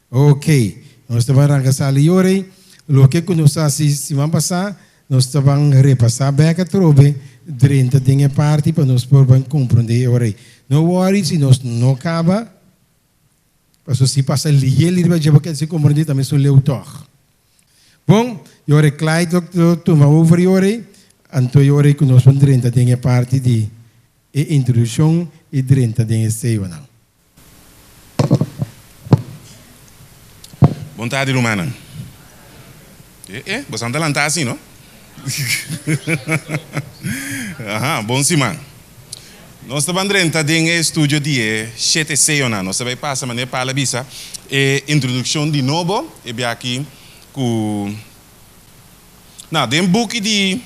Ok, nos ta ban ranka sali yora ei. Loke ku nos a hasi siman pasá, nos ta ban repasá bèk atrobe drenta den e parti pa nos por ban komprondé e ora ei. No wòri si nos no kaba, pasobra si pasa liel riba dje bo keda sin komprondé ta mesun leu tòg. Bon, e ora ei Clyde lo tuma over e ora ei, anto e ora ei ku nos ban drenta den e parti di e introdukshon i drenta den e seyonan. Bon tardi rumannan. E e, boso ta lanta asi no? Aha, bon siman. Nos ta ban drenta den e estudio di e shete seyonan. Nos ta bai pasa manera Paul a bisa e introdukshon di nobo e biaha ku na den buki di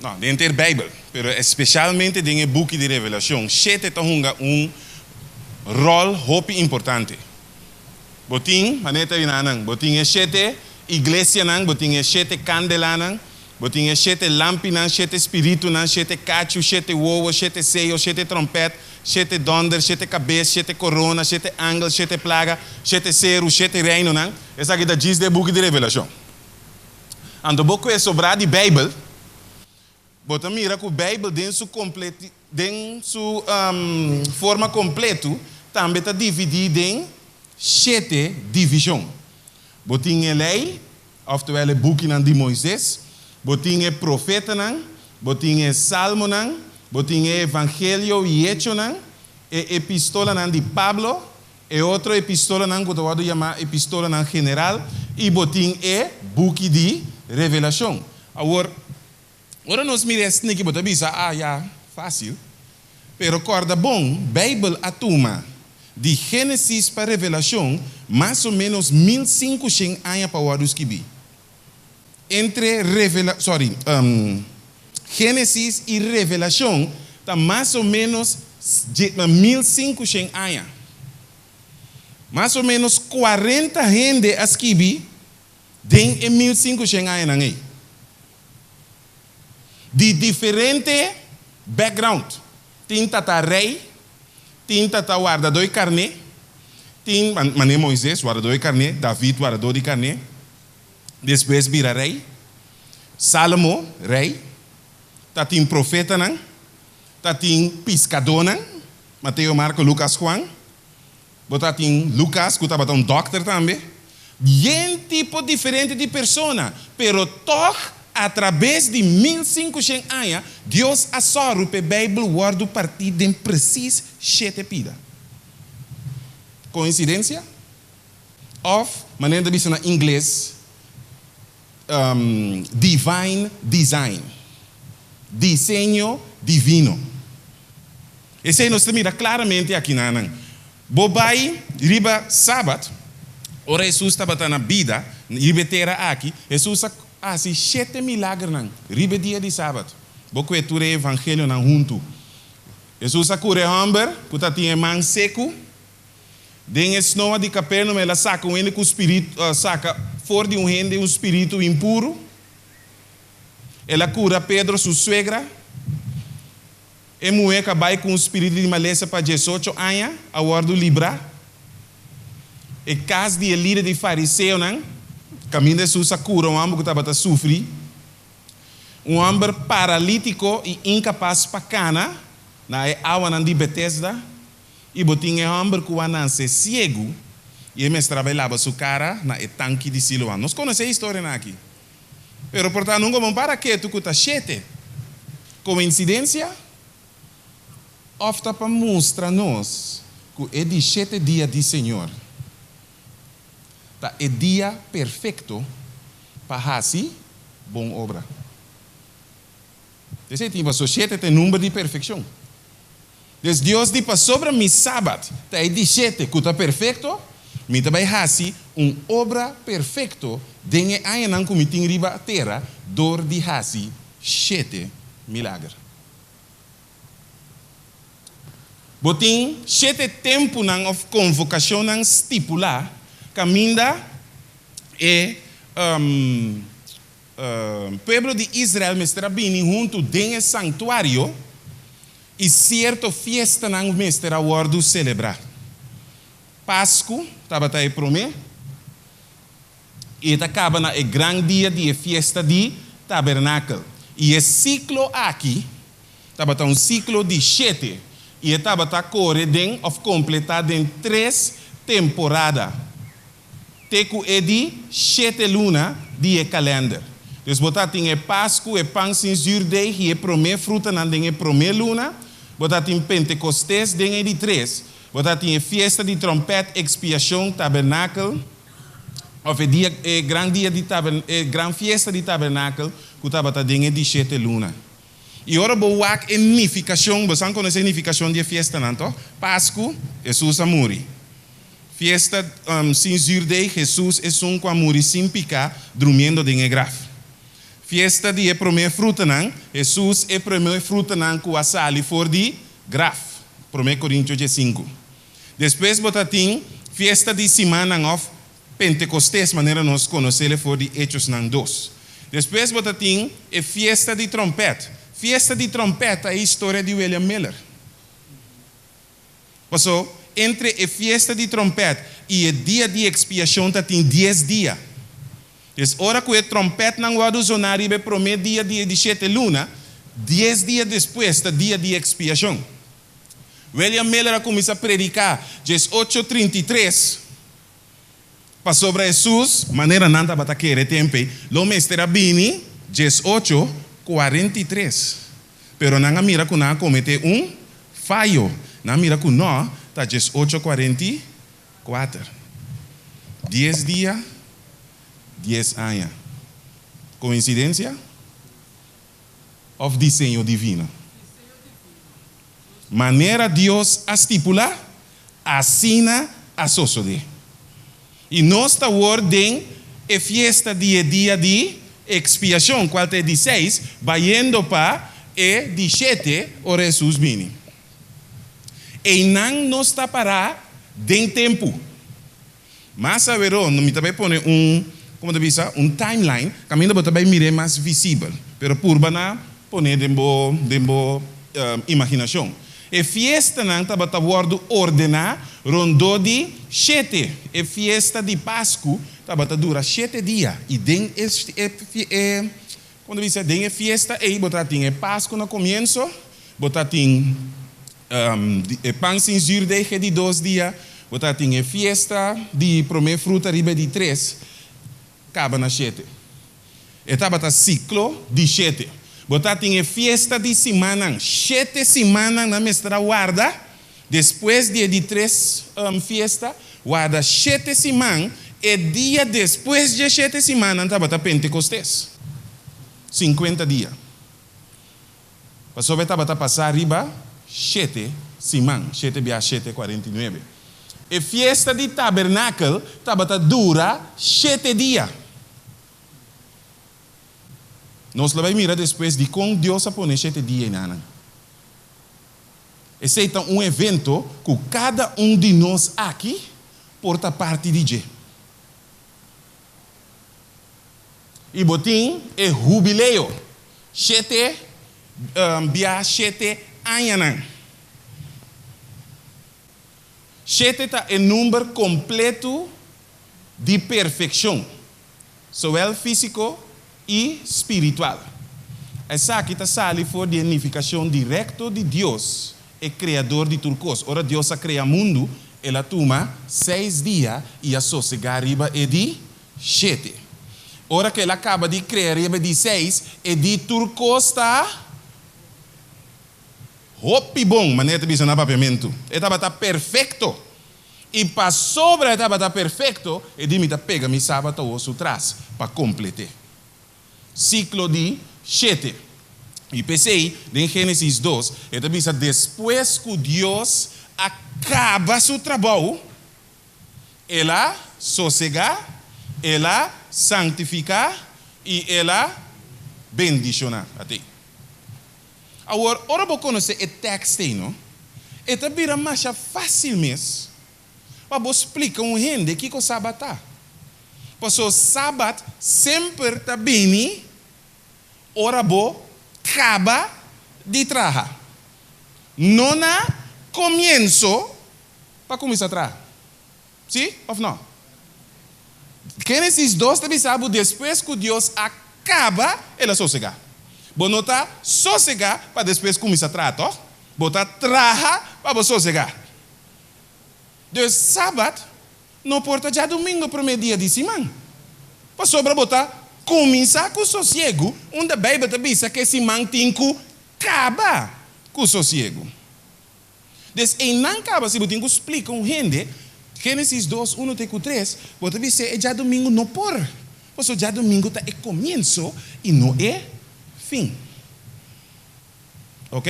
No, den henter Bijbel, pero especialmente den e buki di Revelacion, shete ta hunga un rol hopi importante. Bo tin, manera ta bina nan, bo tin e shete iglesianan, bo tin e shete candelanan, bo tin e shete lampinan, shete spiritunan, shete cachu, shete wowo, shete seyo, shete trompet, shete donder, shete cabes, shete corona, shete angel, shete plaga, shete seru, shete reinonan. Esaki ta djis den e buki di Revelacion. Anto bo kue sobrá di Beibel, bo ta mira ku Beibel den su den su forma kompletu tambe ta dividí den shete divishon. Bo tin e Lei, òftewel e bukinan di Moises, bo tin e Profetanan, bo tin e Salmonan, bo tin e Evangelio i Echonan, e Epistolanan di Pablo, E otro epistolanan ku ta wòrdu yamá epistolanan general i bo tin e buki di Revelashon. Awor, ora nos mira e sniki bo ta bisa, Ah, ya, fásil. Pero kòrda bon, Beibel a tuma di Génesis pa Revelashon mas o ménos 1500 aña pa wòrdu skibí. Entre revela, sorry, Génesis i Revelashon ta mas o ménos 1500 aña. Mas o ménos 40 hende a skibi den e 1500 añanan ei. Di diferente background. Tin ta ta rei, tin ta ta wardadó di karné, tin, manera Moises, wardadó di karné, David, wardadó di karné. Despues bira rei. Salomo, rei. Ta tin profetanan. Ta tin piskadónan, Mateo, Marko, Lukas, Juan. Bo ta tin Lukas ku tabata un dòkter tambe. Yen tipo diferente di persona, pero tòg atrabes di 1500 aña Dios a sòru p'e Beibel wòrdu partí den presis shete pida. Koinsidensia? Òf, manera ta bisa na ingles, divine design, diseño divino. Esei nos ta mira klaramente akinanan. Bo bai riba Sabat, ora Hesus tabata na bida riba e tera aki, Hesus a hasi shete milagernan riba e dia di Sabat. Bo kue tur e evangelionan huntu. Hesus a kura e hòmber ku ta tin e man seku. Den e snoa di Capernaum el a saca un hende cu spiritu, saca for di un hende un spiritu impuru. El a cura Pedro su suegra. E muhe cu a bay cu un spiritu di malesa pa diesocho aña a wordo libra. E cas di e lider di fariseonan, caminda Jesus a cura un homber cu tabata sufri, un homber paralitico y incapas pa cana, na e awanan di Betesda. I bo tin e hòmber ku a nanse siegu, i e mester a bai laba su kara na e tanki di Siloam. Nos konosé e historianan aki. Pero por ta nunka bon para ketu ku ta shete. Koinsidensia? Òf ta pa mustra nos ku e di shete dia di Señor ta e dia perfekto pa hasi bon obra? Esei tin paso shete ta e number di perfekshon. Dus Dios di, Pasobra mi Sabat ta e di shete ku ta perfekto, mi ta bai hasi un obra perfekto den e añanan ku mi tin riba tera dor di hasi shete milager. Bo tin shete tempunan òf konvokashonnan stipulá kaminda e Pueblo di Israel mester a bini huntu den e sanktuario i sierto fiestanan mester a wòrdu selebrá. Pasku tabata e promé i e ta kaba na e gran dia di e fiesta di Tabernakel. I e siklo aki tabata un siklo di shete i e tabata kore den òf kompletá den tres temporada te ku e di shete luna di e kalènder. Dus bo ta tin e Pasku, e pan sin zürdeg i e promé frutanan den e promé luna, bo ta tin Pentekostes den e di tres, Bo ta tin e fiesta di tròmpèt, ekspiashon, tabernakel, òf e dia, e gran dia di taber, e gran fiesta di tabernakel ku tabata den e di shete luna. I ora bo wak e nifikashon, bo san konosé e nifikashon di e fiestanan, tòg? Pasku, Hesus a muri. Fiesta sin zürdeg, Hesus esun ku a muri sin piká, drumiendo den e graf. Fiesta di e promé frutanan, Hesus e promé frutanan ku a sali for di graf, Promé Korintio diesinku. Despues bo ta tin Fiesta di Simannan òf Pentekostes manera nos konos'el for di Echosnan dos. Despues bo ta tin e Fiesta di Tròmpèt. Fiesta di Tròmpèt ta e historia di William Miller. Paso, entre e Fiesta di Tròmpèt i e Dia di Ekspiashon ta tin dies dia. Des ora ku e tròmpètnan wòrdu zoná riba e promé dia di e di shete luna, dies dia despues ta Dia di Ekspiashon. William Miller a kuminsá prediká djes ocho 33, pasobra Hesus, manera nan tabata kere tempu ei, lo mester a bini djes ocho 43. Pero nan a mira ku nan a kometé un fayo. Nan a mira ku nò ta djes ocho 44. Dies dia, dies aña. Koinsidensia òf diseño divino? Manera Dios a stipulá, asina a sosodé. I nos ta wor den e fiesta di e dia di ekspiashon, kual ta e di seis, bayendo pa e di shete, ora Hesus bini. Einan nos ta pará den tempu. Mas aweró, mi ta bai pone un, komo ta bisa, un timeline, kaminda bo ta bai mir'é mas visibel. Pero purba na pon'é den bo, den bo imaginashon. E fiestanan tabata wòrdu ordená rondó di shete. E fiesta di Pasku tabata dura shete dia, i den e, e, komo ta bisa, den e fiesta ei bo ta tin e Pasku na komienso, bo ta tin e pan sin zürdeg e di dos dia, bo ta tin e fiesta di promé fruta riba e di tres, kaba na shete. E tabata siklo di shete. Bo ta tin e fiesta di simannan, shete simannan nan mester a warda, despues di e di tres fiesta, warda shete siman, e dia despues dje shete simannan tabata Pentekostes, sinkuenta dia. Pasobra e tabata pasá riba shete siman, shete bia shete, 49. E fiesta di tabernakel tabata dura shete dia. Nos lo bai mira despues dikon Dios a pone shete dia einanan. Esei ta un evento ku kada un di nos aki por ta parti di dje. I bo tin e hubileo, shete bia shete añanan. Shete ta e number kompletu di perfekshon, sowel físiko i spiritual. Esaki ta sali for di e nifikashon direkto di Dios, e Kreador di tur kos. Ora Dios a krea mundu, el a tuma seis dia i a sosegá riba e di shete. Ora ku el a kaba di krea riba e di seis, e di tur kos ta hopi bon, manera ta bisa na papiamentu. E tabata perfekto. I pasobra e tabata perfekto, e di mi ta pega mi sabat awor su tras pa komplet'é. Siklo di shete. I p'esei, den Génesis dos, e ta bisa despues ku Dios a kaba su trabou, El a sosegá, El a sanktifiká i El a bendishoná. At'é. Awor, ora bo konosé e tèkst ei, no, e ta bira masha fásil mes pa bo splika un hende kiko Sabat ta. Pasobra Sabat semper ta bini ora bo kaba di traha, no na komienso pa kuminsá traha. Si òf nò? Génesis 2 ta bisa bo despues ku Dios a kaba, el a sosegá. Bo no ta sosegá pa despues kuminsá traha, tòg? Bo ta traha pa bo sosegá. Dus sabat no por ta djadumingu promé dia di siman, pasobra bo ta kuminsá ku sosiegu unda Beibel ta bisa ku e siman tin ku kaba ku sosiegu. Des einan kaba si bo tin ku splika un hende Génesis 2, 1 te ku 3, bo ta bis'é e djadumingu no por, pasobra djadumingu ta e komienso i no e fin. Ok?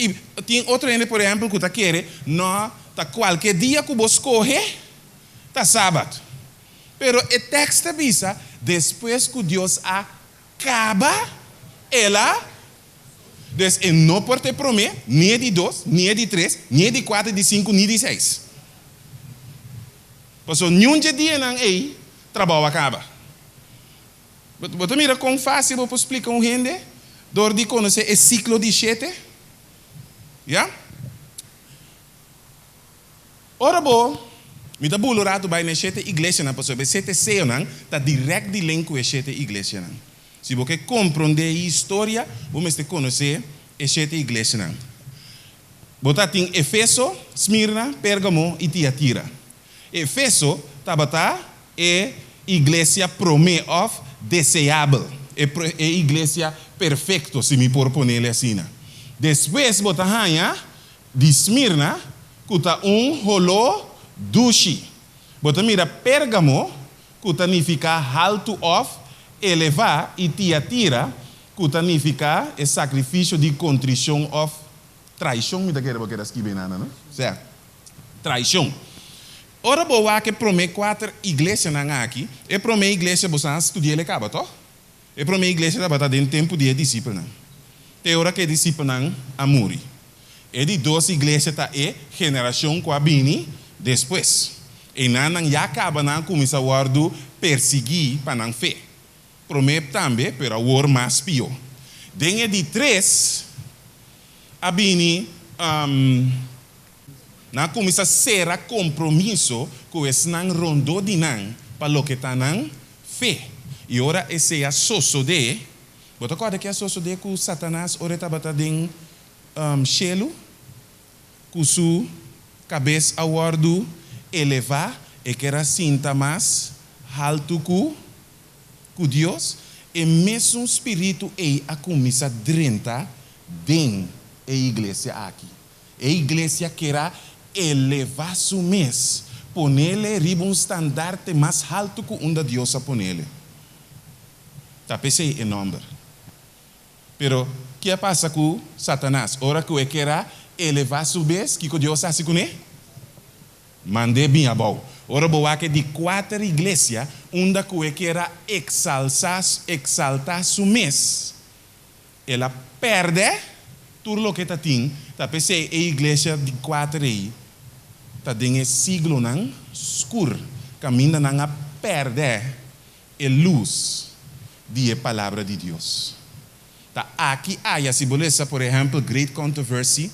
I tin otro hende, por ehèmpel, ku ta kere, no, ta kualke dia ku bo skohe ta sabat. Pero e tèks ta bisa, despues ku Dios a kaba, el a. Dus e no por ta e promé, ni e di dos, ni e di tres, ni e di kuater, di sinku, ni di seis. Pasobra niun dje dianan ei trabou a kaba. Bo ta mira kon fásil bo por splika un hende dor di konosé e siklo di shete? Ya. Ora bo, mi ta bula un ratu bai na e shete iglesianan pasobra e shete seyonan ta dirèkt di link ku e shete iglesianan. Si bo ke komprondé e historia, bo mester konosé e shete iglesianan. Bo ta tin Efeso, Smirna, Pérgamo i Tiatira. Efeso tabata e iglesia promé òf deseabel, e e iglesia perfekto, si mi por ponele asina. Despues bo ta haña di Smirna, ku ta un holó dushi. Bo ta mira Pérgamo, ku ta nifiká haltu òf elevá, i Tiatira, ku ta nifiká e sakrifisio di kontrishon òf traishon, mi ta kere bo keda skibi einan, no? Sèrt. Traishon. Ora bo wak e promé kuater iglesianan aki, e promé iglesia bo sa studia el e kaba, tòg? E promé iglesia tabata den tempu di e disipelnan, te ora ku e disipelnan a muri. E di dos iglesia ta e generashon ku a bini despues. Einan nan ya kaba nan a kuminsá wòrdu persiguí pa nan fe. Promé tambe, pero awor mas pió. Den e di tres a bini. Nan a kuminsá sera kompromiso ku esnan rondó di nan pa loke ta nan fe. I ora esei a sosodé, bo ta kòrda ke a sosodé ku Satanas ora e tabata den shelu? Ku su kabes a wòrdu elevá, e ker a sinta mas haltu ku ku Dios. E mesun spiritu ei a kuminsá drenta den e iglesia aki. E iglesia kier a elevá su mes, ponele riba un standarte mas haltu ku unda Dios a ponele. Ta p'esei e nòmber. Pero, ki a pasa ku Satanas? Ora ku e kier a elevá su mes, kiko Dios a hasi kuné? Mand'é bin abou. Ora bo wak e di kuater iglesia, unda ku e kier a eksalsá, eksaltá su mes, El a pèrdè tur loke ta tin, ta p'esei e iglesia di kuater ei ta den e siglonan skur, kaminda nan a pèrdè e lus di e Palabra di Dios. Ta aki aya, si bo lesa por ehèmpel Great Controversy,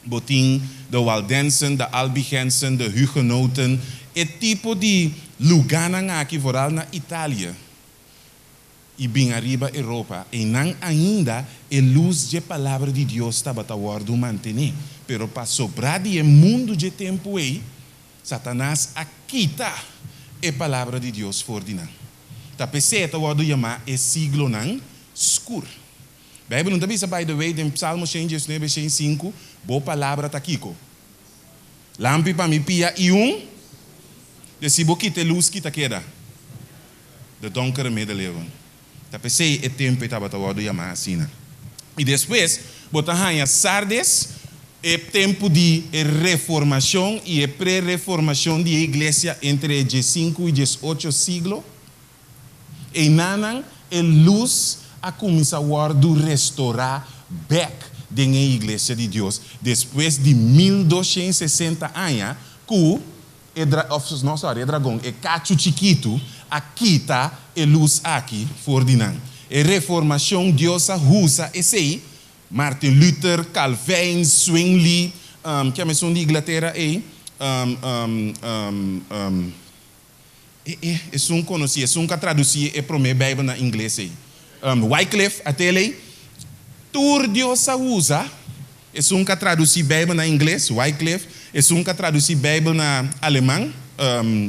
bo tin de Waldensen, de Albigensen, de Hugenoten, e tipo di lugánan aki vooral na Italia. I bin ariba Europa, einan ainda e lus dje Palabra di Dios tabata wòrdu mantené. Pero pa sobrá di e mundu dje tempu ei, Satanas a kita e Palabra di Dios for di nan. Ta p'esei e ta wòrdu yamá e siglonan skur. Beibel no ta bisa, by the way, den Psalmo 119, 105, Bo palabra ta kiko? Lampi pa mi pia i un. De si bo kita e lus, kita keda? De donkere middeleeuwen. Ta p'esei e tempu ei tabata wòrdu yamá asina. I despues bo ta haña Sardes, e tempu di e Reformashon i e pre-Reformashon di e iglesia entre e diesinku i diesocho siglo. Einanan e lus a kuminsá wòrdu restorá bèk den e iglesia di Dios despues di 1260 aña ku E dra, of no sorry, e dragon, e kachu chikitu a kita e lus aki for di nan. E Reformacion, Dios a husa esey, Martin Luther, Calvijn, Zwingli, um, kiam esun di Inglatera ey? Um, um, um, um, e, e, esun konosí, esun ku a tradusí e promé Beibel na ingles ei. Um, Wycliffe, at'é. Tur Dios a usa, esun ku a tradusí Beibel na ingles, Wycliffe, esun ku a tradusí Beibel na aleman,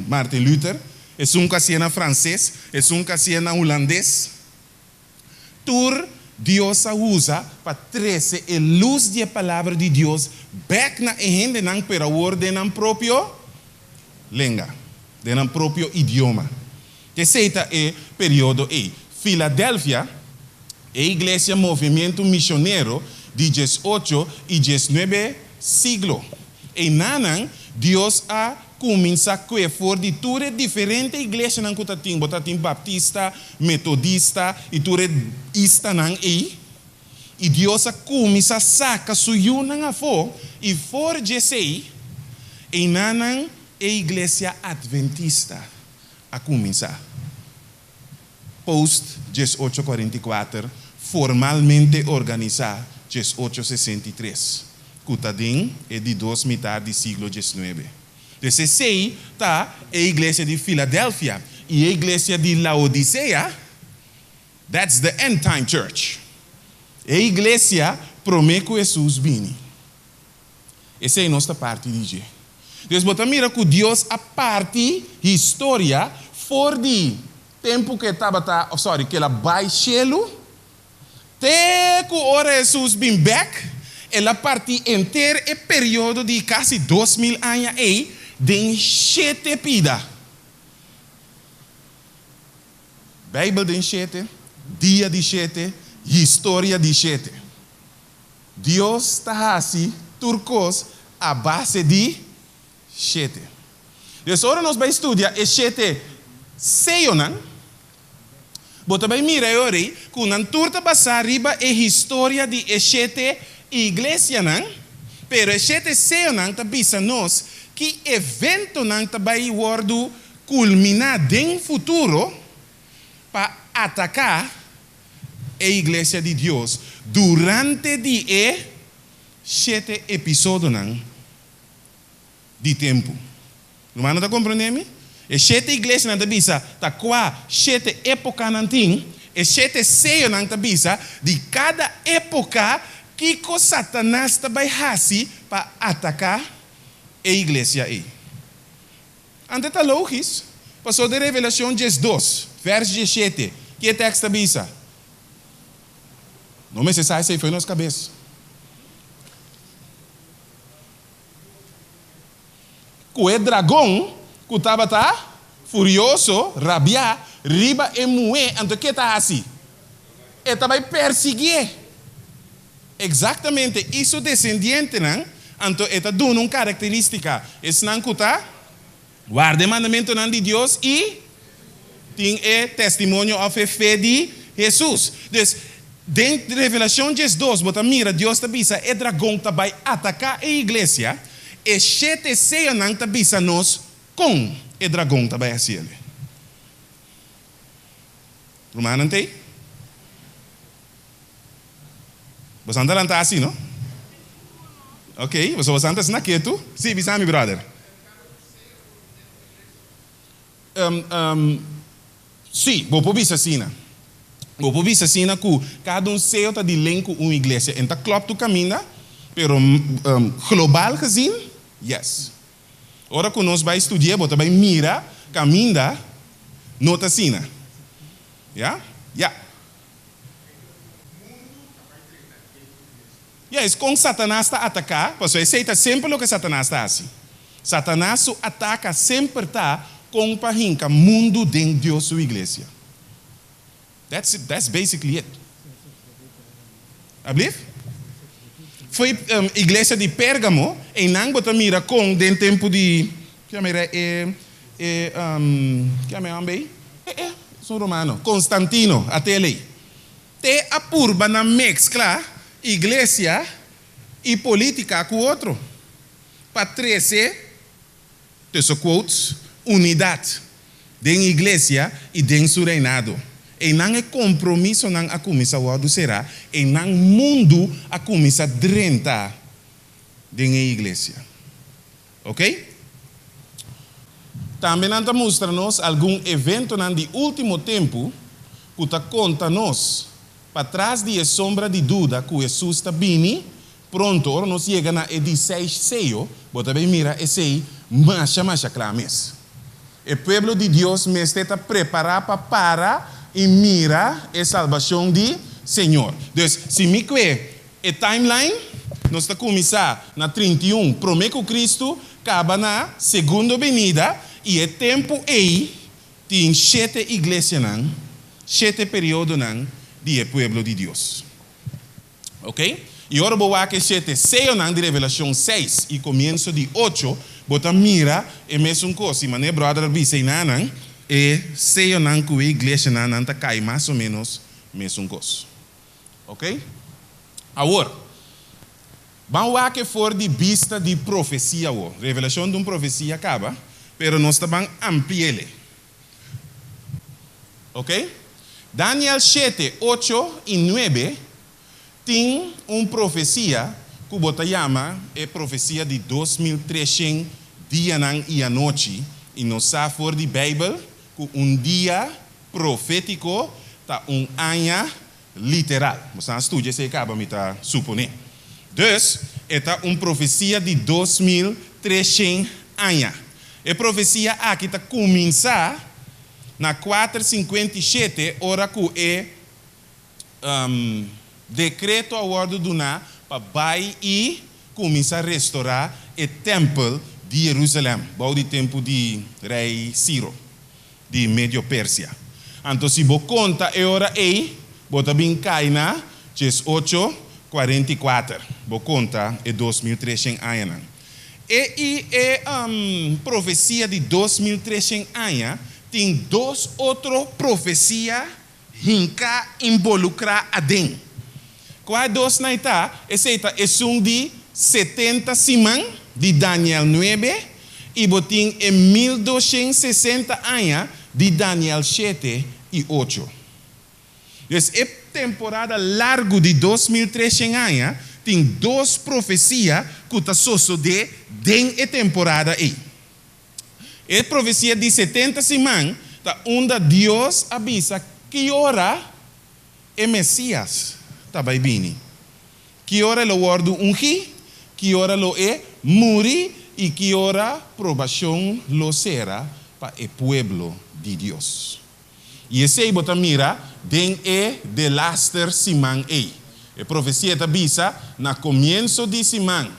Martin Luther, esun ku a hasié na franses, esun ku a hasié na hulandes. Tur Dios a usa pa trese e lus di e palabra di Dios bèk na e hendenan, pero awor den nan propio lenga, den nan propio idioma. Esei ta e periodo ei. Filadelfia, e iglesia movementu misionero di 18 i 19 siglo. Einan Dios a kuminsá kue for di tur e diferente iglesianan ku tatin, bo tatin baptista, metodista i tur e istanan ei. I Dios a kuminsá saka su yunan afó i for di esei, einan e iglesia adventista a kuminsá. Post 1844, formalmente organisá 1863. Ku ta den e di dos mitar di siglo 19. Esei ta e iglesia di Filadelfia i e iglesia di Laodisea, that's the end time church. E iglesia promé ku Hesus bini. Esei nos ta parti di dje. Dus bo ta mira ku Dios a parti historia for di tempu ku e tabata, oh sorry, ku el a bai shelu, te ku ora Hesus bin bèk, el a parti henter e periodo di kasi 2000 aña ei den shete pida. Beibel den shete, dia di shete, historia di shete. Dios ta hasi tur kos a base di shete. Dus ora nos bai studia e shete seyonan, bo ta bai mira e ora ei ku nan tur ta basá riba e historia di e shete iglesianan, pero e shete seyonan ta bisa nos ki eventonan ta bai wòrdu kulminá den futuro pa ataká e iglesia di Dios durante di e shete episodionan di tempu. Rumannan ta komprondé mi? E shete iglesianan ta bisa ta kua shete épokanan tin, e shete seyonan ta bisa di kada époka kiko Satanas ta bai hasi pa ataká e iglesia ei. Anto ta lógiko, pasobra den Revelashon 12, vèrs 17, ki e teksto ta bisa? No mester sa esei for di nos kabes. Ku e dragon ku tabata furioso, rabiá, riba e muhé, anto ke ta hasi? E ta bai persiguié. Eksaktamente, i su desendientenan, anto e ta duna un karakterístika, esnan ku ta warda e mandamentunan di Dios i tin e testimonio òf e fe di Hesus. Dus, den Revelashon 12 bo ta mira Dios ta bisa e dragon ta bai ataká e iglesia, e shete seyonan ta bisa nos kon e dragon ta bai hasié. Rumannan t'ei? Bo ta lantá asina, no? Ok, bo ta asina ketu? Si, bisa mi, brother. Si, bo por bisa asina. Bo por bisa asina ku kada un seyo ta di link ku un iglesia. E n' ta klòp tur kaminda, pero globaal gezien, yes. Ora ku nos bai studia, bo ta bai mira kaminda no ta asina. Ja? Ja. Yes, kon Satanas ta ataká, pasobra esei ta semper loke Satanas ta hasi. Satanas su ataka semper ta kon pa hinka mundu den Dios su iglesia. That's it, that's basically it. Alblief? Foi iglesia di Pérgamo, einan bo ta mira kon den tempu di, ki mira e e ki yama e hòmber ei? E e, esun romano, Constantino, at'é lei. Te a purba na meskla iglesia i polítika ku otro pa trese, tussen quotes, unidat den iglesia i den su reinado. Einan e kompromisonan a kuminsá wòrdu será, einan mundu a kuminsá drenta den e iglesia. Ok? Tambe nan ta mustra nos algun eventonan di último tempu ku ta konta nos patras di e sombra di duda ku Hesus ta bini pronto. Ora nos yega na e di seis seyo, bo ta bay mira esei masha masha kla mes. E pueblo di Dios mester ta prepará pa para i mira e salbashon di Señor. Dus, si mi kue e timeline, nos ta kuminsá na 31 promé ku Kristu, kaba na segundo benida, i e tempu ei tin shete iglesianan, shete periodonan di e pueblo di Dios. Ok? I ora bo wak e shete seyonan di Revelashon seis i komienso di ocho, bo ta mira e mesun kos. I manera bròder a bisa einanan, e seyonan ku e iglesianan nan ta kai mas o ménos mesun kos. Ok? Awor, ban wak e for di bista di profesia awor. Revelashon ta un profesia kaba, pero nos ta ban ampli'el. Ok? Daniel shete, ocho i nuebe tin un profesia ku bo ta yama e profesia di 2300 dianan i anochi, i nos sa for di Beibel ku un dia profétiko ta un aña literal. Bo sa studia esei kaba, mi ta suponé. Dus, e ta un profesia di 2300 aña. E profesia aki ta kuminsá na 457 ora ku e dekreto a wòrdu duná pa bai i kuminsá restorá e tèmpel di Yerusalèm bou di tempu di rei Siro di Medio Persia. Anto si bo konta e ora ei, bo ta bin kai na 1844, bo konta e 2300 añanan. E i e profesia di 2300 aña tin dos otro profesia hinká involukrá aden. Kua dos nan ta? Esei ta esun di 70 siman di Daniel 9 i bo tin e 1260 aña di Daniel 7 i 8. Dus e temporada largu di 2300 aña tin dos profesia ku ta sosodé den e temporada ei. E profesia di 70 siman ta unda Dios a bisa ki ora e Mesias ta bai bini. Ki ora lo wòrdu ungí, ki ora lo e muri i ki ora probashon lo sera pa e pueblo di Dios. I esei bo ta mira den e delaster siman ei. E profesia ta bisa na komienso di siman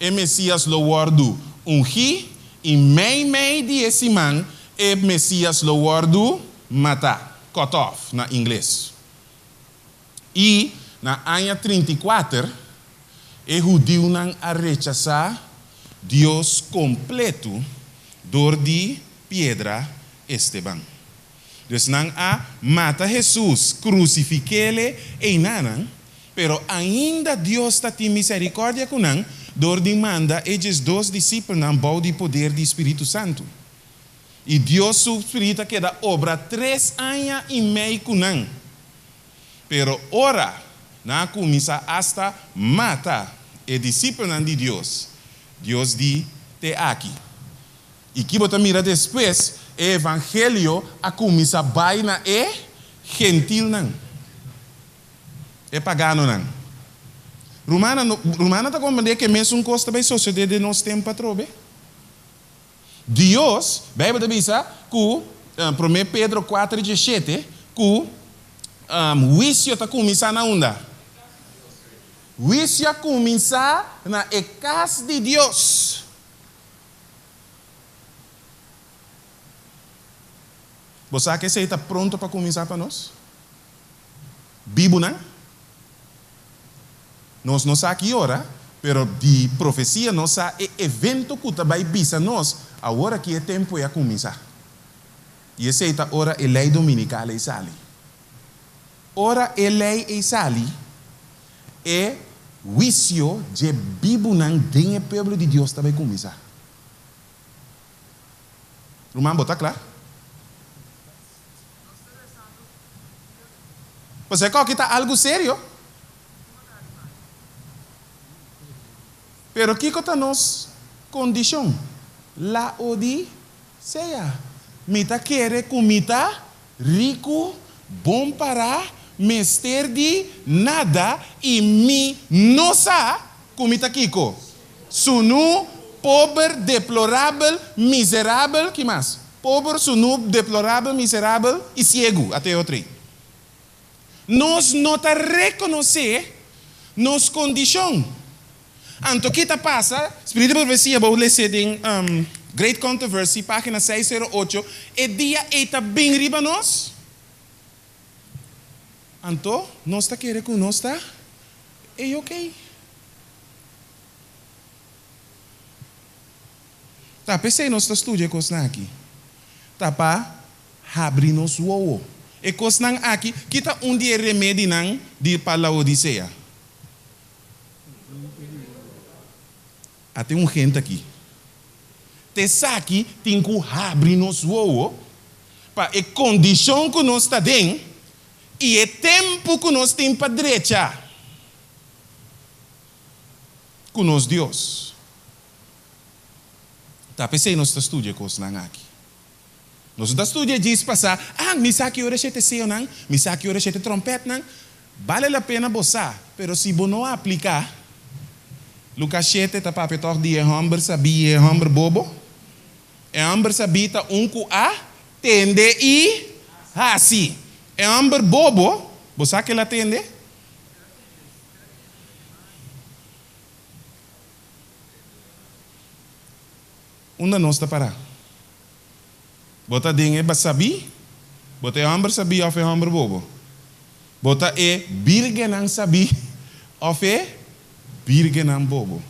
e Mesias lo wòrdu ungí i mei mei di e siman e Mesias lo wòrdu matá, cut off na ingles. I na aña 34 e hudiunan a rechasá Dios kompleto dor di piedra Esteban. Dus nan a mata Hesus, krusifik'é einanan, pero ainda Dios ta tin miserikòrdia ku nan dor di manda e 12 disipelnan bou di poder di Spiritu Santu. I Dios su spiritu a keda obra 3 aña i mei ku nan. Pero ora nan a kuminsá asta mata e disipelnan di Dios, Dios di te aki. I ki bo ta mira despues, e evangelio a kuminsá bai na e gentilnan. E paganonan. Rumannan, rumannan ta komprondé ku mesun kos ta bai sosodé den nos tempu atrobe. Dios, Beibel ta bisa ku 1 Pedro 4:17 ku huisio ta kuminsá na unda? Huisio a kuminsá na e kas di Dios. Bo sa ku esei ta pronto pa kuminsá pa nos? Bibunan? Nos no sa ki ora, pero di profesia nos sa e evento ku ta bai bisa nos, awor aki e tempu a kuminsá. I esei ta ora e lei dominikal ei sali. Ora e lei ei sali, e huisio di bibunan den e pueblo di Dios ta bai kuminsá. Ruman, bo ta kla? Pues e kos ta algu serio. Pero kiko ta nos kondishon? Laodisea. Sea, mi ta kere ku mi ta riku, bon pará, mester di nada i mi no sa ku mi ta kiko, sunú, pober, deplorabel, miserabel, ki mas? Pober, sunú, deplorabel, miserabel i siegu, ata e otro ei. Nos no ta rekonosé nos kondishon. Anto ki ta pasa? Spiritu di Profesia bo les'é den Great Controversy, página 608, E dia ei ta bin riba nos. Anto nos ta kere ku nos ta ei okey. Ta p'esei nos ta studia e kosnan aki. Ta pa habri nos wowo. E kosnan aki, ki ta un di e remedinan di pa Laodisea? A tin un hende aki. T'esaki tin ku habri nos wowo pa e kondishon ku nos ta den i e tempu ku nos tin pa drecha ku nos Dios. Ta p'esei nos ta studia e kosnan aki. Nos no ta studia djis pasá, Ah, mi sa ki ora shete seonan, mi sa ki ora shete trompètnan. Bale la pena bo sa, pero si bo no apliká. Lukas shete ta papia tòg di e hòmber sabí i e hòmber bobo. E hòmber sabí ta un ku a tende i hasi. E hòmber bobo, bo sa ke el a tende? Unda nos ta pará? Bo ta den e sabí? Bo ta e hòmber sabí òf e hòmber bobo? Bo ta e bírgennan sabí òf e bírgennan bobo?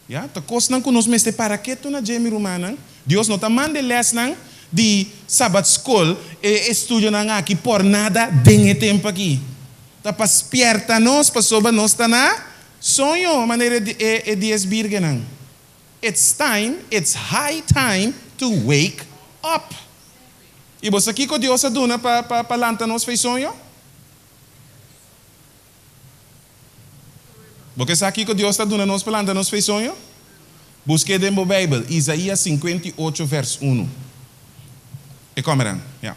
Ya, ta kosnan ku nos mester para ketu na dje, mi rumannan. Dios no ta manda e lèsnan di Sabat skol, e estudionan aki por nada den e tempu aki. Ta pa spièrta nos pasobra nos ta na soño, manera e dies bírgennan. It's time, it's high time to wake up. I bo sa kiko Dios a duna pa pa pa lanta nos fei soño? Bo ke sa kiko Dios ta duna nos pa lanta nos fei soño? Busk'é den bo Beibel, Isaías 58 vers unu. E kòmeran, ya.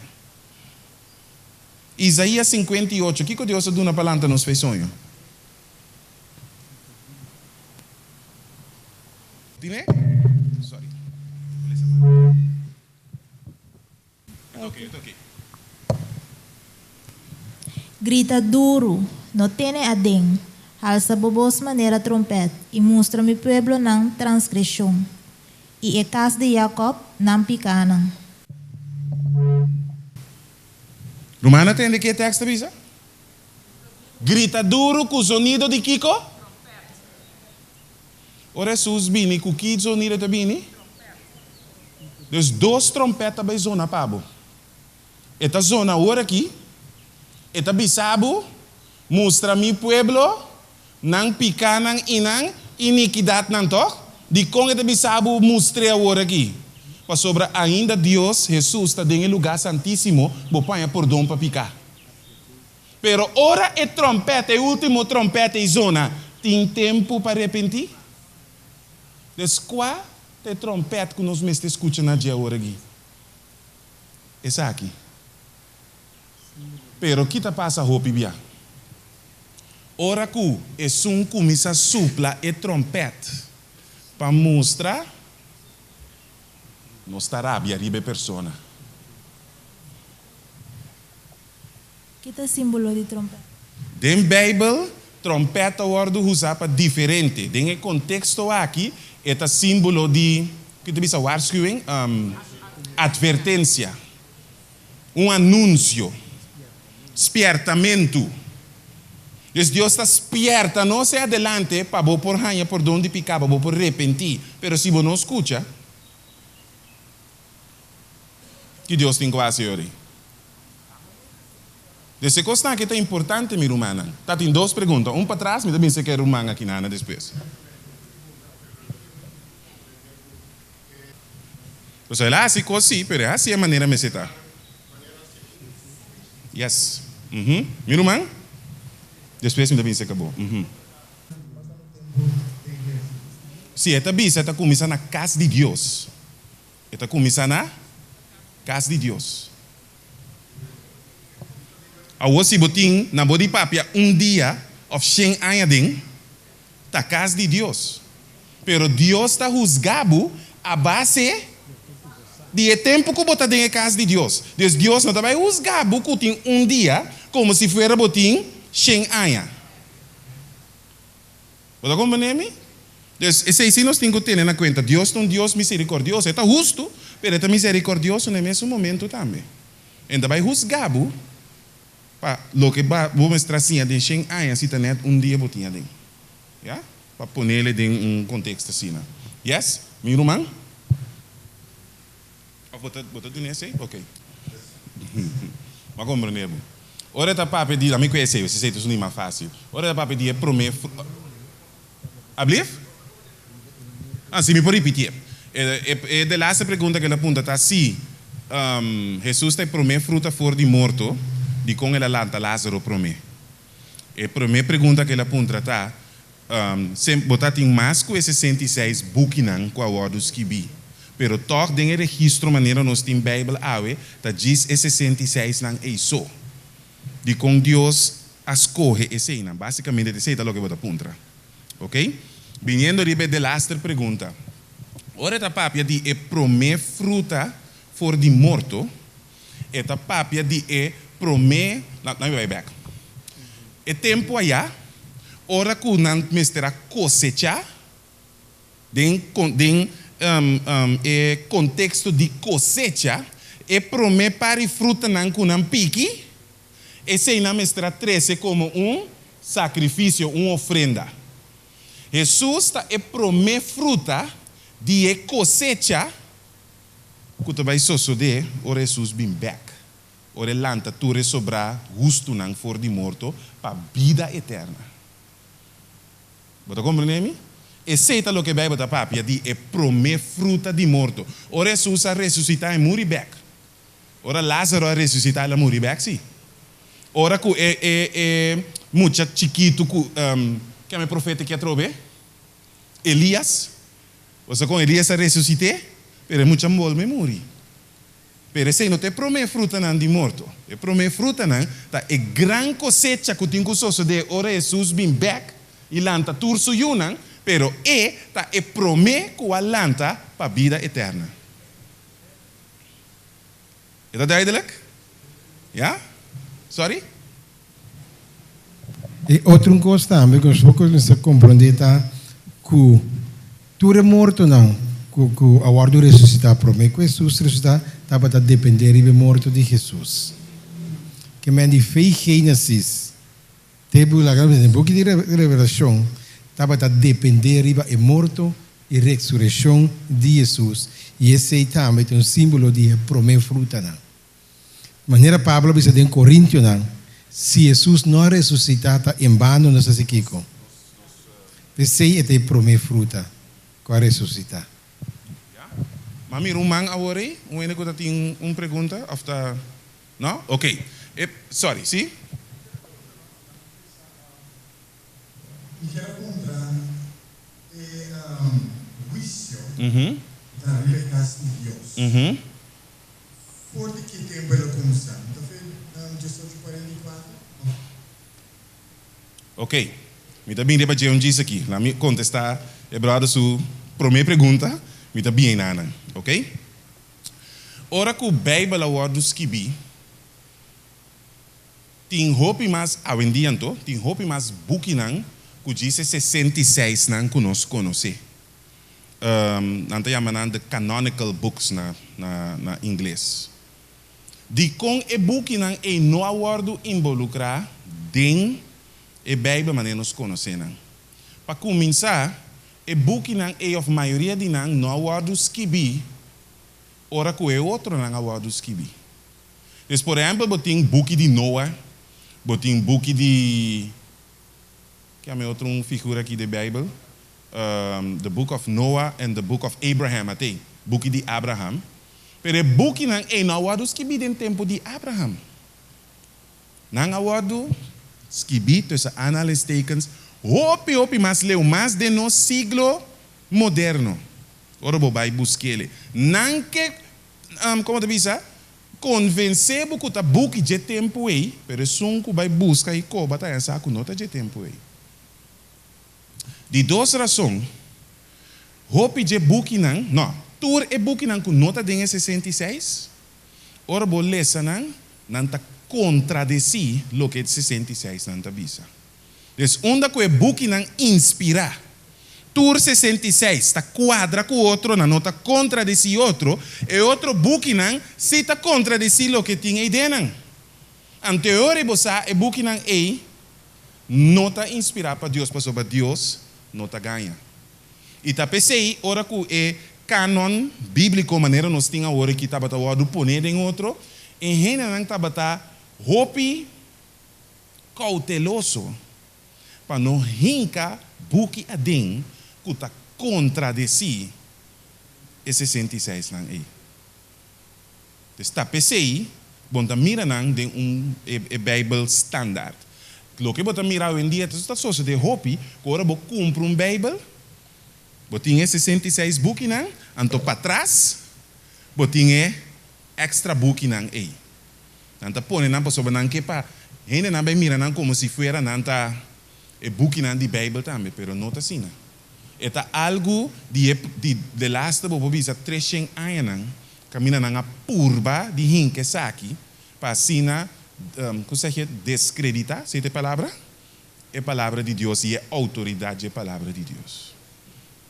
Isaías 58, kiko Dios a duna pa lanta nos fei soño? Tine? Sorry. Grita duru, no tene aden, halsa bo bos manera trompèt, i mustra mi pueblo nan transgreshon, i e kas di Jakòb nan pikánan. Ruman a tende ke e tèks ta bisa? Grita duru ku zonido di kiko? Ora Hesus bini, ku ki zonido e ta bini? Dus dos trompèt ta bai zona pa bo. E ta zona awor aki, e ta bisa bo, Mustra mi pueblo nan pikánan i nan inikidatnan, tòg? Dikon e ta bisa bo mustr'é awor aki? Pasobra ainda Dios, Hesus, ta den e lugá santísimo, bo paña pordon pa piká. Pero ora e trompet, e ultimo trompet ei zona, tin tempu pa repentí? Dus kua ta e trompet ku nos mester skucha na dje awor aki? Esaki. Pero ki ta pasa hopi bia? Ora ku esun kuminsá supla e trompet pa mustra, nos ta rabia riba e persona. Ki ta símbolo di trompèt? Den Beibel, trompèt ta wòrdu usá pa diferente. Den e konteksto aki, e ta símbolo di, ki ta bisa waarschuwing? Atvertensia, un anunsio, spièrtamentu. Dus Dios ta spièrta nos e adelante pa bo por haña pordon di piká, pa bo por repentí. Pero si bo no skucha, Ki Dios tin ku hasi ori? Des e kosnan aki ta importante mi rumannan. Ta tin dos pregunta, un patras, mi ta bin seka e ruman aki nana despues. Pasobra el a hasi kos si, pero e hasi e manera mester ta. Yes. Uhum. Mi ruman? Despues mi ta bin seka bo. Uhum. Si e ta bisa ta kuminsá na kas di Dios. E ta kuminsá na kas di Dios. Awor si bo tin na bo di papia un dia òf shen aña den ta kas di Dios. Pero Dios ta husga bo a base di e tempu ku bo ta den e kas di Dios. Dus Dios no ta bai husga bo ku tin un dia komo si fuera bo tin shen aña. Bo ta komprendé mi? Dus, esei sí nos tin ku tene na kuenta. Dios ta un Dios miserikordioso. E ta hustu, pero e ta miserikordioso na e mesun momentu tambe. E no ta bai husga bo pa loke bo mester a siña den shen aña si ta nèt un dia bo tin aden. Ya? Pa ponele den un konteksto asina. Yes? Mi ruman? Of bo ta bo ta duna esei? Ok. Bo a komprendé bo. Ora e ta papia di, ami ku esei, esei ta suni mas fásil. Ora e ta papia di e promé fru, Ablief? Ah, si mi por ripitié. E e de laatste pregunta ku el a punta ta si Hesus ta e promé fruta for di morto, dikon el a lanta Lázaro promé? E promé pregunta ku el a puntra ta, Bo ta tin mas ku e 66 bukinan ku a wòrdu skibí, pero tòg den e registro manera nos tin Beibel awe ta djis e 66 nan ei so. Dikon Dios a skohe eseinan? Básikamente esei ta loke bo ta puntra. Oke? Biniendo riba e delaster pregunta, ora e ta papia di e promé fruta for di morto, E ta papia di e promé, laat mi bai bèk. E tempu ayá, ora ku nan mester a kosechá, den den e konteksto di kosecha, e promé par di frutanan ku nan piki, esei nan mester a trese komo un sakrifisio, un ofrenda. Hesus ta e promé fruta di e kosecha. Ku ta bai sosodé ora Hesus bin bèk, ora e lanta tur e sobrá hustunan for di morto pa bida eterna. Bo ta komprendé mi? Esei ta loke Beibel ta papia di e promé fruta di morto. Ora Hesus a resusitá e muri bèk. Ora Lázaro a resusitá el a muri bèk, sí. Ora ku e e e mucha chikitu ku keme profeta ki atrobe? Elias. Bo sa kon Elias a resusité? Pero e mucha bolbe muri. Pero esei no ta e promé frutanan di morto. E promé frutanan ta e gran kosecha ku tin ku sosodé ora Hesus bin bèk i lanta tur su yunan, pero e ta e promé ku a lanta pa bida eterna. E ta duidelik? Ya? Sorry? E otro un kos tambe ku nos por kuminsá komprondé ta ku tur e mortonan ku ku a wòrdu resusitá promé ku Hesus resusitá tabata dependé riba e morto di Hesus. Ke men di fe Génesis te laga nos den buki di Revelashon tabata dependé riba e morto i resureshon di Hesus i esei tambe ta un símbolo di e promé frutanan. Manera Pablo a bisa den Korintionan, si Hesus no a resusitá ta en bano nos hasi kiko? P'esei e ta e promé fruta ku a resusitá. Ya. Ma mira un man awor ei, un hende ku ta tin un pregunta òf ta no? Oké. E, sorry, si? Mi kier a puntra e huisio ta riba e kas di Dios. For di ki tempu el a kuminsá? Mi ta fe na 1844 òf? Ok, mi ta bin riba dje un djis aki. Laat mi kontestá e bròder su promé pregunta, mi ta bin einan nan, ok? Ora ku Beibel a wòrdu skibí, tin hopi mas, awendia anto, tin hopi mas bukinan ku djis e 66 nan ku nos konosé. Nan ta yama nan the canonical books na na ingles. Dikon e bukinan ei no a wòrdu involukrá den e Beibel manera nos konosé nan? Pa kuminsá, e bukinan ei òf mayoria di nan no a wòrdu skibí ora ku e otronan a wòrdu skibí. Dus por ehèmpel bo tin buki di Noa, bo tin buki di, ke yama e otro un figura aki den Beibel? The Book of Noah and the Book of Abraham, atei, Buki di Abraham. Pero e bukinan ei no a wòrdu skibí den tempu di Abraham. Nan a wòrdu skibí, tussen aanhalingstekens, hopi, hopi mas leu, mas den nos siglo moderno. Ora bo bai busk'é. Nan ke, kon ta bisa, konvensé bo ku ta buki dje tempu ei, pero esun ku bai buska i koba ta haña sa ku no ta dje tempu ei. Di dos rason, hopi dje bukinan, no, tur e bukinan ku no ta den e 66, ora bo lesa nan, nan ta kontradesí loke e 66 nan ta bisa. Dus unda ku e bukinan inspirá, tur 66 ta kuadra ku otro, nan no ta kontradesí otro, e otro bukinan sí ta kontradesí loke tin eidenan. Anto e ora bo sa e bukinan ei no ta inspirá pa Dios, pasobra Dios no ta gaña. I ta p'esei ora ku e kanon bíbliko manera nos tin awor aki tabata wòrdu poné den otro, e hendenan tabata hopi kouteloso pa no hinka buki aden ku ta kontradesí e 66 nan ei. Dus ta p'esei bo ta mira nan den un e Beibel standaard. Loke bo ta mira awendia ta sosodé hopi ku ora bo kumpra un Beibel, bo tin e 66 bukinan, anto patras bo tin e èkstra bukinan ei. Nan ta pone nan pasobra nan ke pa hendenan bai mira nan komo si fuera nan ta e bukinan di Beibel tambe, pero no ta asina. E ta algu di e di delaste bo por bisa treshen añanan kaminda nan a purba di hinka esaki pa asina, ku sa dje, deskreditá, si ta e palabra? E palabra di Dios i e outoridat dje palabra di Dios.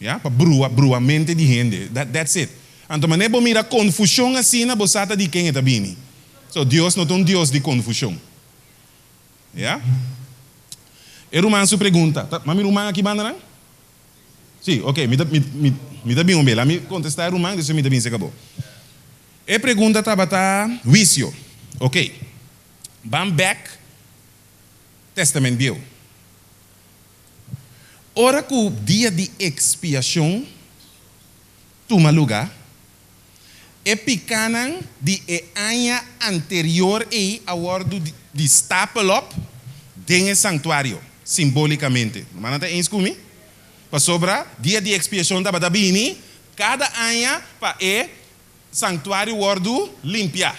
Ya, pa brua, brua mente di hende. That, that's it. Anto manera bo mira konfushon asina, bo sa ta di ken e ta bini. So, Dios no ta un Dios di konfushon. Ya. E ruman su pregunta. Ta, ma mi ruman aki banda nan? Si, ok, mi ta, mi, mi, mi ta bin un be. La mi kontestá e ruman, despues mi ta bin serka bo. E pregunta tabata huisio. Ok. Ban bèk Tèstamènt Bieu. Ora ku Dia di Ekspiashon tuma lugá, e pikánan di e aña anterior ei a wòrdu di stapel òp den e sanktuario, simbólikamente. Rumannan ta eens ku mi? Pasobra Dia di Ekspiashon tabata bini kada aña pa e sanktuario wòrdu limpiá.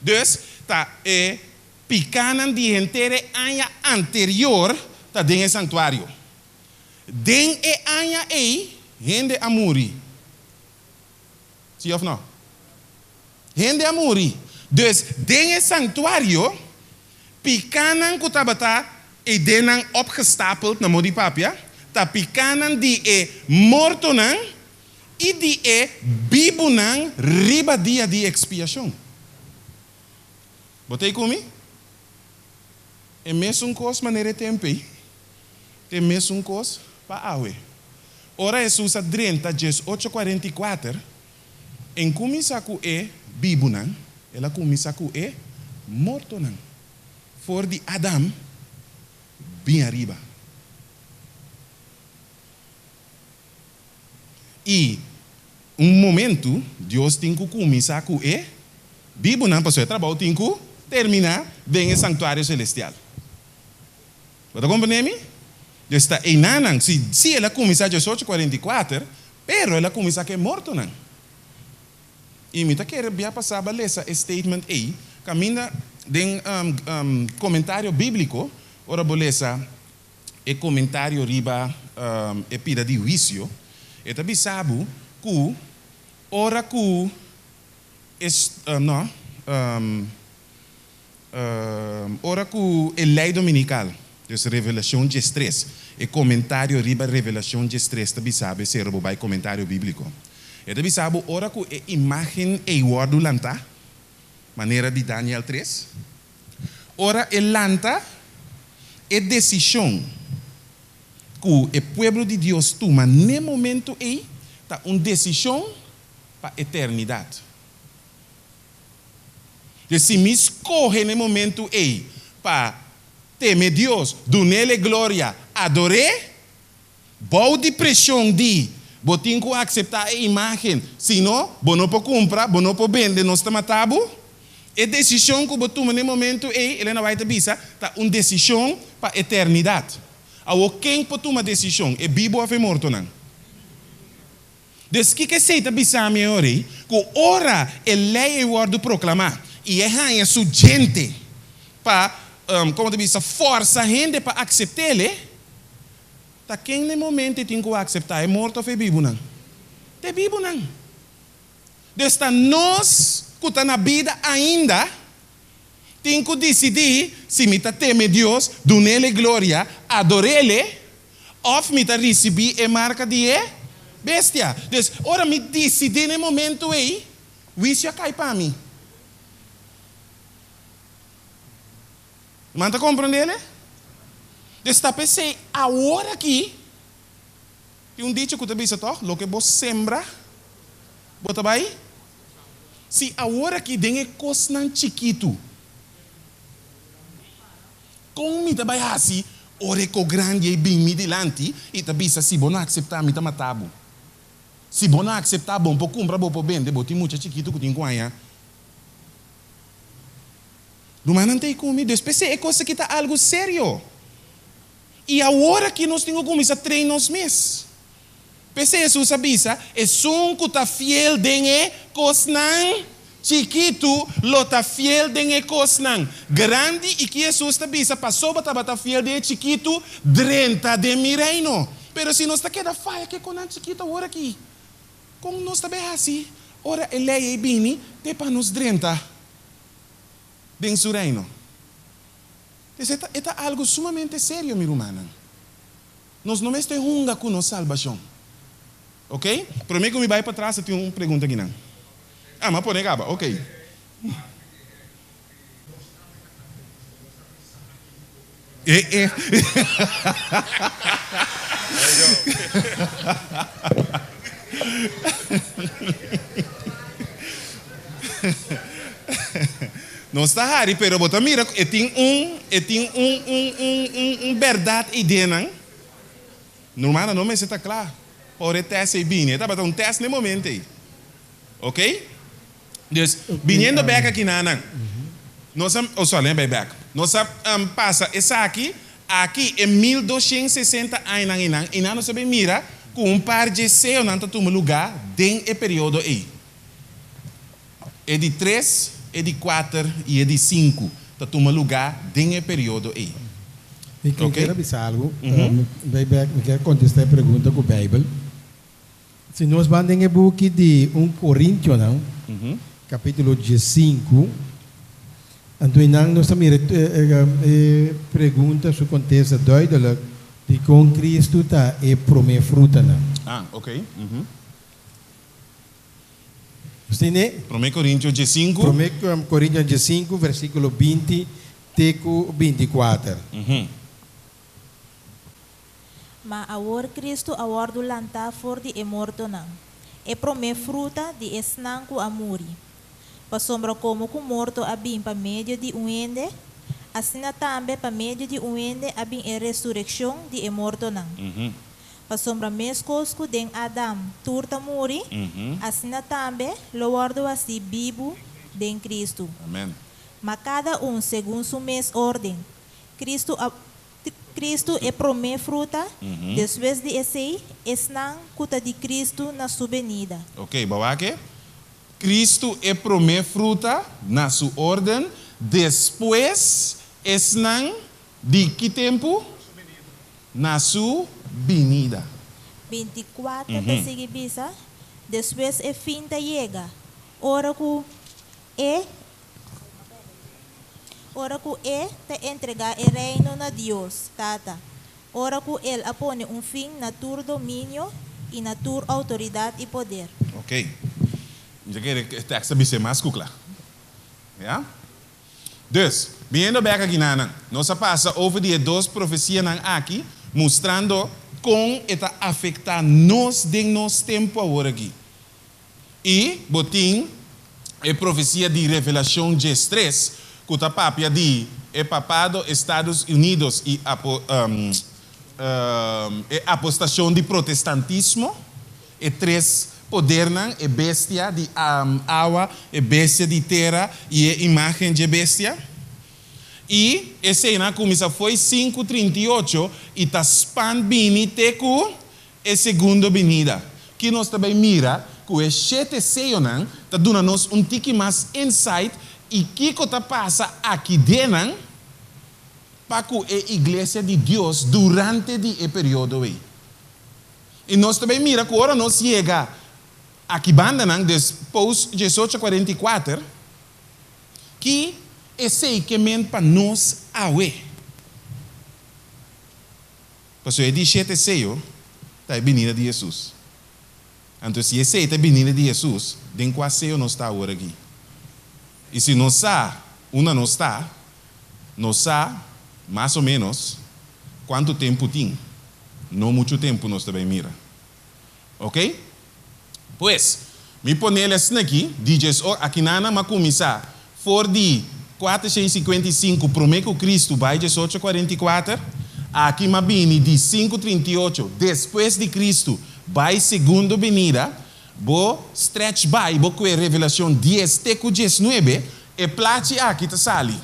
Dus, ta e Pikánan di henter e aña anterior ta den e santuario. Den e aña ei, hende a muri. Sí òf nò? Hende a muri. Dus, den e santuario, pikánan ku tabata eidennan opgestapeld, na modo di papia, ta pikánan di e mortonan i di e bibunan riba Dia di Ekspiashon. Bo ta ei ku mi? E mesun kos manera e tempu ei, ta e mesun kos pa awe. Ora Hesus a drenta diesocho kuarenta i kuater, en kuminsá ku e bibunan, el a kuminsá ku e mortonan, for di Adam bin ariba. I un momentu Dios tin ku kuminsá ku e bibunan, pasobra e trabou tin ku terminá den e sanktuario selestial. Bo ta komprendé mi? Dios ta einanan. Si, sí, el a kuminsá 1844, pero el a kuminsá ku e mortonan. I mi ta kere bia pasá ba lesa e statement ei, kaminda den komentario bíbliko, ora bo lesa e komentario riba e pida di huisio, e ta bisa bo ku ora ku e no, ora ku e lei dominikal, dus Revelashon diestres, e komentario riba Revelashon diestres ta bisa bo esei ora bo bai komentario bíbliko. E ta bisa bo ora ku e imágen ei wòrdu lantá, manera di Daniel tres, Ora e lanta, e desishon ku e pueblo di Dios tuma n'e momentu ei ta un desishon pa eternidat. Pues si mi skohe n'e momentu ei pa teme Dios, dun'El e gloria, ador'é, Bou di preshon di, Bo tin ku akseptá e imágen, si no, bo no por kumpra, bo no por bende, nos ta mata bo. E desishon ku bo tuma na e momentu ei, Elena White ta bisa, ta un desishon pa eternidat. Awor, ken por tuma desishon, e bibu òf e mortonan? Dus kiko esei ta bisa mi ora ei? Ku ora e lei ei wòrdu proklamá i e haña su djente pa, komo ta bisa, fòrsa hende pa aksept'el, ta ken na e momento e tin ku akseptá, e morto òf e bibunan? Ta e bibunan. Dus ta nos ku ta na bida ainda tin ku disidí si mi ta teme Dios, dun'el e gloria, ador'el, òf mi ta risibí e marka di e bestia. Dus, ora mi disidí na e momentu ei, huisio a kai pa mi. Nan ta komprendé? Dus ta p'esei awor aki tin un dicho ku ta bisa tòg, loke bo sembra, bo ta bai. Si awor aki den e kosnan chikitu, kon mi ta bai hasi ora e ko grandi ei bin mi dilanti i ta bisa, si bo no akseptá mi ta mata bo. Si bo no akseptá, bo no por kumpra, bo por bende, bo tin mucha chikitu ku tin ku haña. Rumannan ta ei ku mi, dus p'esei e kos aki ta algu serio. I awor aki nos tin ku kuminsá train nos mes. P'esei Hesus a bisa, Esun ku ta fiel den e kosnan chikitu lo ta fiel den e kosnan grandi. I ki Hesus ta bisa, Pasobra tabata fiel den e chikitu, drenta den mi reino. Pero si nos ta keda faya ku e konan chikitu awor aki, kon nos ta bai hasi ora e lei ei bini te pa nos drenta den su reino? Entonces e ta algu sumamente serio, mi rumannan. Nos no mester hunga ku nos salbashon. Ok? Promé ku mi bai patras a tin un pregunta akinan. Ah, mi a pone kaba. Ok. E e. Nos ta hari, pero bo ta mira ku e tin un, e tin un, un, un, un, un bèrdat ei den nan. Normal nan no mester ta kla pa ora e tèst ei bini. E tabata un tèst na e momento ei. Ok? Dus, biniendo bèk aki na nan, nos a, oh sorry, bai bèk. Nos a pasa esaki aki e 1260 añanan einan, i nan nos a bin mira ku un par dje seonan ta tuma lugá den e periodo ei. E di tres, e di kuater i e di sinku ta tuma lugá den e periodo ei. Mi kier a bisa algu. Bai bèk, mi kier kontestá e pregunta ku Beibel. Si nos ban den e buki di un Korintionan, kapítulo diesinku, anto einan nos ta mira e pregunta su kontesta duidelik dikon Kristu ta e promé frutanan. Ah, ok. Nos tene. Promé Korintio diesinku. Promé Korintio diesinku, versíkulo 20 te ku 24. Ma awor Kristu a wòrdu lantá for di e mortonan, e promé fruta di esnan ku a muri. Pasobra komo ku morto a bin pa medio di un hende, asina tambe pa medio di un hende a bin e resurekshon di e mortonan. Pasobra meskos ku den Adam tur ta muri, asina tambe lo wòrdu hasí bibu den Kristu. Amen. Ma kada un segun su mes órden, Kristu a Kristu e promé fruta, despues di esei, esnan ku ta di Kristu na su benida. Ok, bo wak e? Kristu e promé fruta na su órden, despues esnan di ki tempu? Na su binida. 24 ta sigui bisa, Despues e fin ta yega, ora ku e ora ku e ta entregá e Reino na Dios, Tata, ora ku el a pone un fin na tur dominio i na tur outoridat i poder. Ok. Mi ta kere e tekst ta bis'é mas ku kla. Ya? Dus, biniendo bek aki na nan, nos a pasa over di e dos profesianan aki, mustrando kon e ta afektá nos den nos tempu awor aki. I bo tin e profesia di Revelashon 13, ku ta papia di e papado Estados Unidos i e apostashon di protestantismo. E tres podernan, e bestia di awa, e bestia di tera i e imágen dje bestia. I eseinan a kuminsá fo'i 538 i ta span bini te ku e segundo binida. Ki nos ta bay mira ku e shete seyonan ta duna nos un tiki mas insight i kiko ta pasa aki denan pa ku e iglesia di Dios durante di e periodo ei. I nos ta bay mira ku ora nos yega aki bandanan, des post 1844, ki esei ke men pa nos awe. Pasobra e di shete seyo ta e binida di Hesus. Anto si esei ta e binida di Hesus, den kua seyo nos ta awor aki? I si nos sa unda nos ta, nos sa mas o ménos kuantu tempu tin. No muchu tempu nos ta bai mira. Oke? Pues, mi ponel esnan aki, di djesocho, akinan nan a kuminsá for di 455 promé ku Kristu bai 1844, aki m'a bini di 538 despues di Kristu bai segundo binida, bo stretch bai bo kue Revelashon 10 te ku 19, e plachi aki ta sali.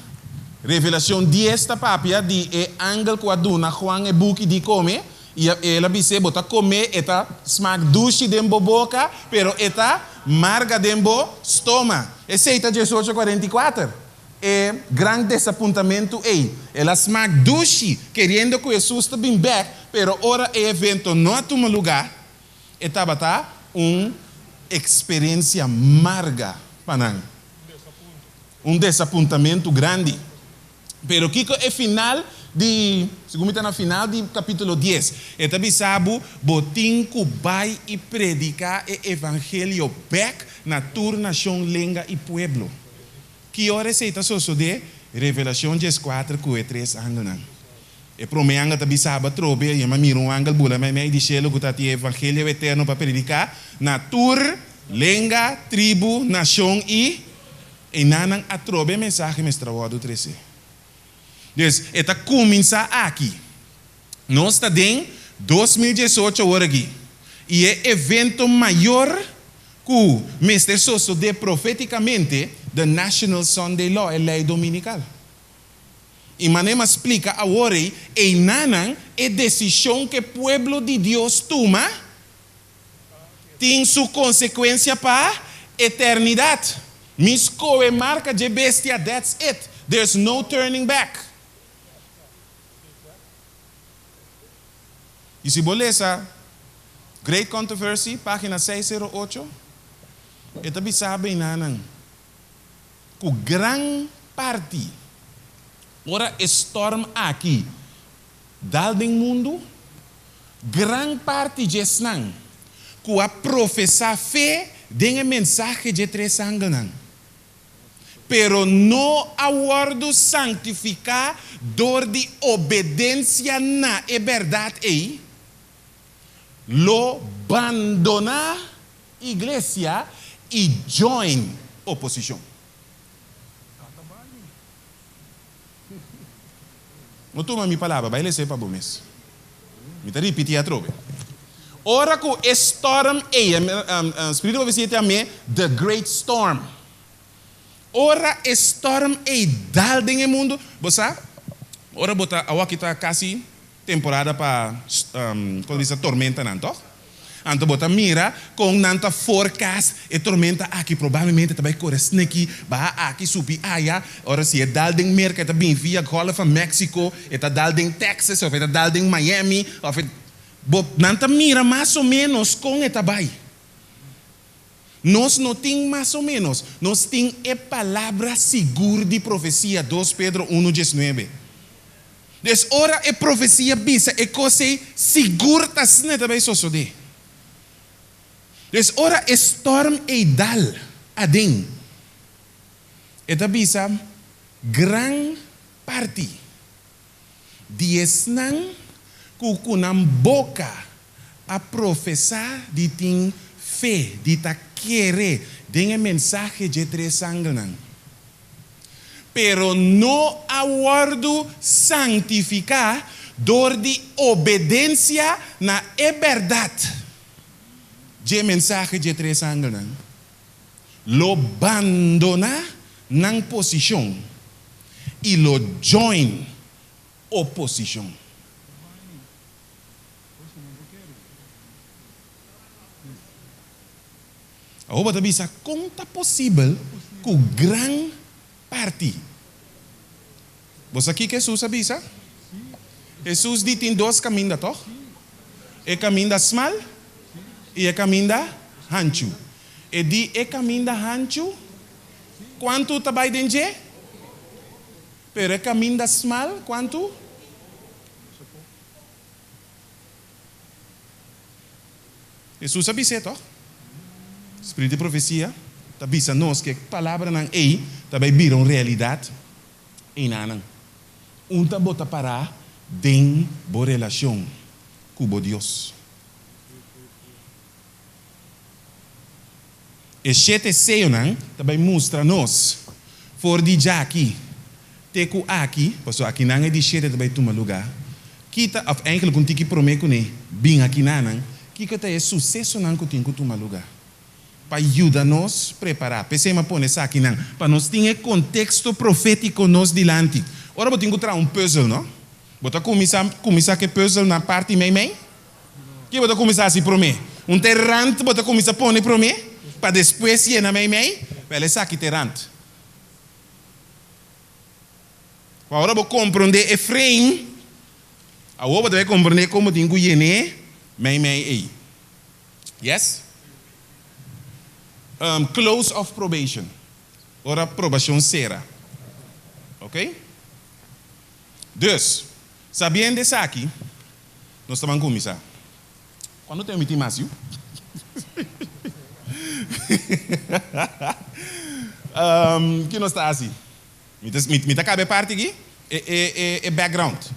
Revelashon 10 ta papia di e angel ku a duna Juan e buki di kome, i el a bis'é, Bo ta kom'é, e ta smak dushi den bo boka, pero e ta marga den bo stoma. Esei ta 1844, e gran desapuntamentu ei. El a smak dushi, keriendo ku Hesus ta bin bèk, pero ora e evento no a tuma lugá, e tabata un eksperensia marga pa nan. Un desapuntamentu grandi. Pero kiko e final di, segun mi ta na final di kapítulo 10, e ta bisa bo, bo tin ku bai i prediká e evangelio bèk na tur nashon, lenga i pueblo. Ki ora esei ta sosodé? Revelashon 14 ku e tres angelnan. E promé angel ta bisa bo atrobe, i mi a mira un angel bula meimei di shelu ku ta tin e evangelio eterno pa prediká na tur lenga, tribu, nashon i. Einanan atrobe e mensahe mester a wòrdu tresé. Dus, e ta kuminsá aki. Nos ta den 2018 awor aki, i e evento mayor ku mester sosodé profétikamente, the National Sunday Law, e lei dominikal. I manera mi a splika awor ei, einanan e desishon ku e pueblo di Dios tuma tin su konsekuensia pa eternidat. Mi skohe marka dje bestia, that's it, there's no turning back. I si bo lesa Great Controversy, página 608, e ta bisa beinanan ku gran parti ora e storm aki dal den mundu, gran parti dje esnan ku a profesá fe den e mensahe dje tres angelnan, pero no a wòrdu sanktifiká dor di obedensia na e bèrdat ei, lo bandoná iglesia i join oposishon. No tuma mi palabra, bai les'é pa bo mes. Mi ta ripití atrobe. Ora ku e storm ei, Spiritu di Profesia ta yam'é the great storm. Ora e storm ei dal den e mundu, bo sa, ora bo ta, awor aki ta kasi temporada pa, kon ta bisa, tormentanan, tòg? Anto bo ta mira kon nan ta forecast e tormenta aki probablemente ta bai kore sneki baha aki subi aya. Ora si e dal den Merka e ta bin via Golf van Mexico, e ta dal den Texas of e ta dal den Miami of e bo nan ta mira mas o menos kon e ta bai. Nos no tin mas o menos, nos tin e palabra sigur di profesia, 2 Pedro 1, 19. Dus ora e profesia bisa e kos ei, sigur ta asina ta bai sosodé. Dus ora e storm ei dal aden, e ta bisa gran parti di esnan ku ku nan boka a profesá di tin fe, di ta kere den e mensahe dje tres angelnan. pero no a wòrdu santifiká dor di obedensia na e bèrdat dje mensahe dje tres angelnan, lo bandoná nan posishon i lo join oposishon. Awor bo ta bisa, Kon ta posibel ku gran parti? Bo sa kiko Hesus a bisa? Hesus di tin dos kaminda, tòg? E kaminda smal i e kaminda hanchu. E di e kaminda hanchu, kuantu ta bai den dje? Pero e kaminda smal, kuantu? Hesus a bis'é tòg? Spiritu di profesia ta bisa nos ku e palabranan ei ta bai bira un realidat einanan. Un ta bo ta pará den bo relashon ku bo Dios. E shete seyonan ta bai mustra nos for di djaki te ku aki, pasobra akinan e di shete ta bai tuma lugá. Ki ta, òf enkele ku un tiki promé kuné bin akinanan, kiko ta e susesonan ku tin ku tuma lugá pa yuda nos prepará? P'esei mi a pone esakinan, pa nos tin e konteksto profétiko nos dilanti. Ora bo tin ku traha un pùzel, no? Bo ta kuminsá kuminsá ku e pùzel na parti meimei? Ke bo ta kuminsá hasi promé? Un te rant bo ta kuminsá pone promé, pa despues yena meimei? Wèl, esaki ta e rant. Ora bo komprondé e frame, awor bo ta bai komprondé kon bo tin ku yen'é meimei ei. Yes? Close of probation, ora probashon sera. Ok? Dus, sabiendo esaki, nos ta ban kuminsá. Cuando te mi mas yu? Ki nos ta hasi? Mi ta mi ta caba e parti aki, e e e e background.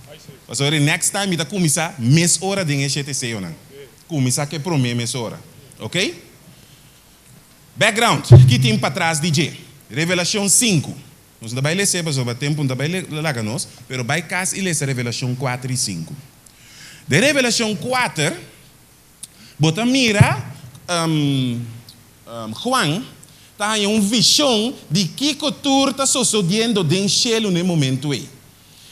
Pasobra e next time mi ta cuminsa mes ora den e shete seyonan. Cuminsa cu e prome mes ora. Ok? Background, ki tin patras di dje? Revelacion sinku. Nos no ta bai lesa e pasobra tempu no ta bai laga nos, pero bai cas y lesa Revelacion kuater y sinku. Den Revelacion kuater bo ta mira Juan ta haña un vision di kico tur ta sosodiendo den shelu na e momento ei.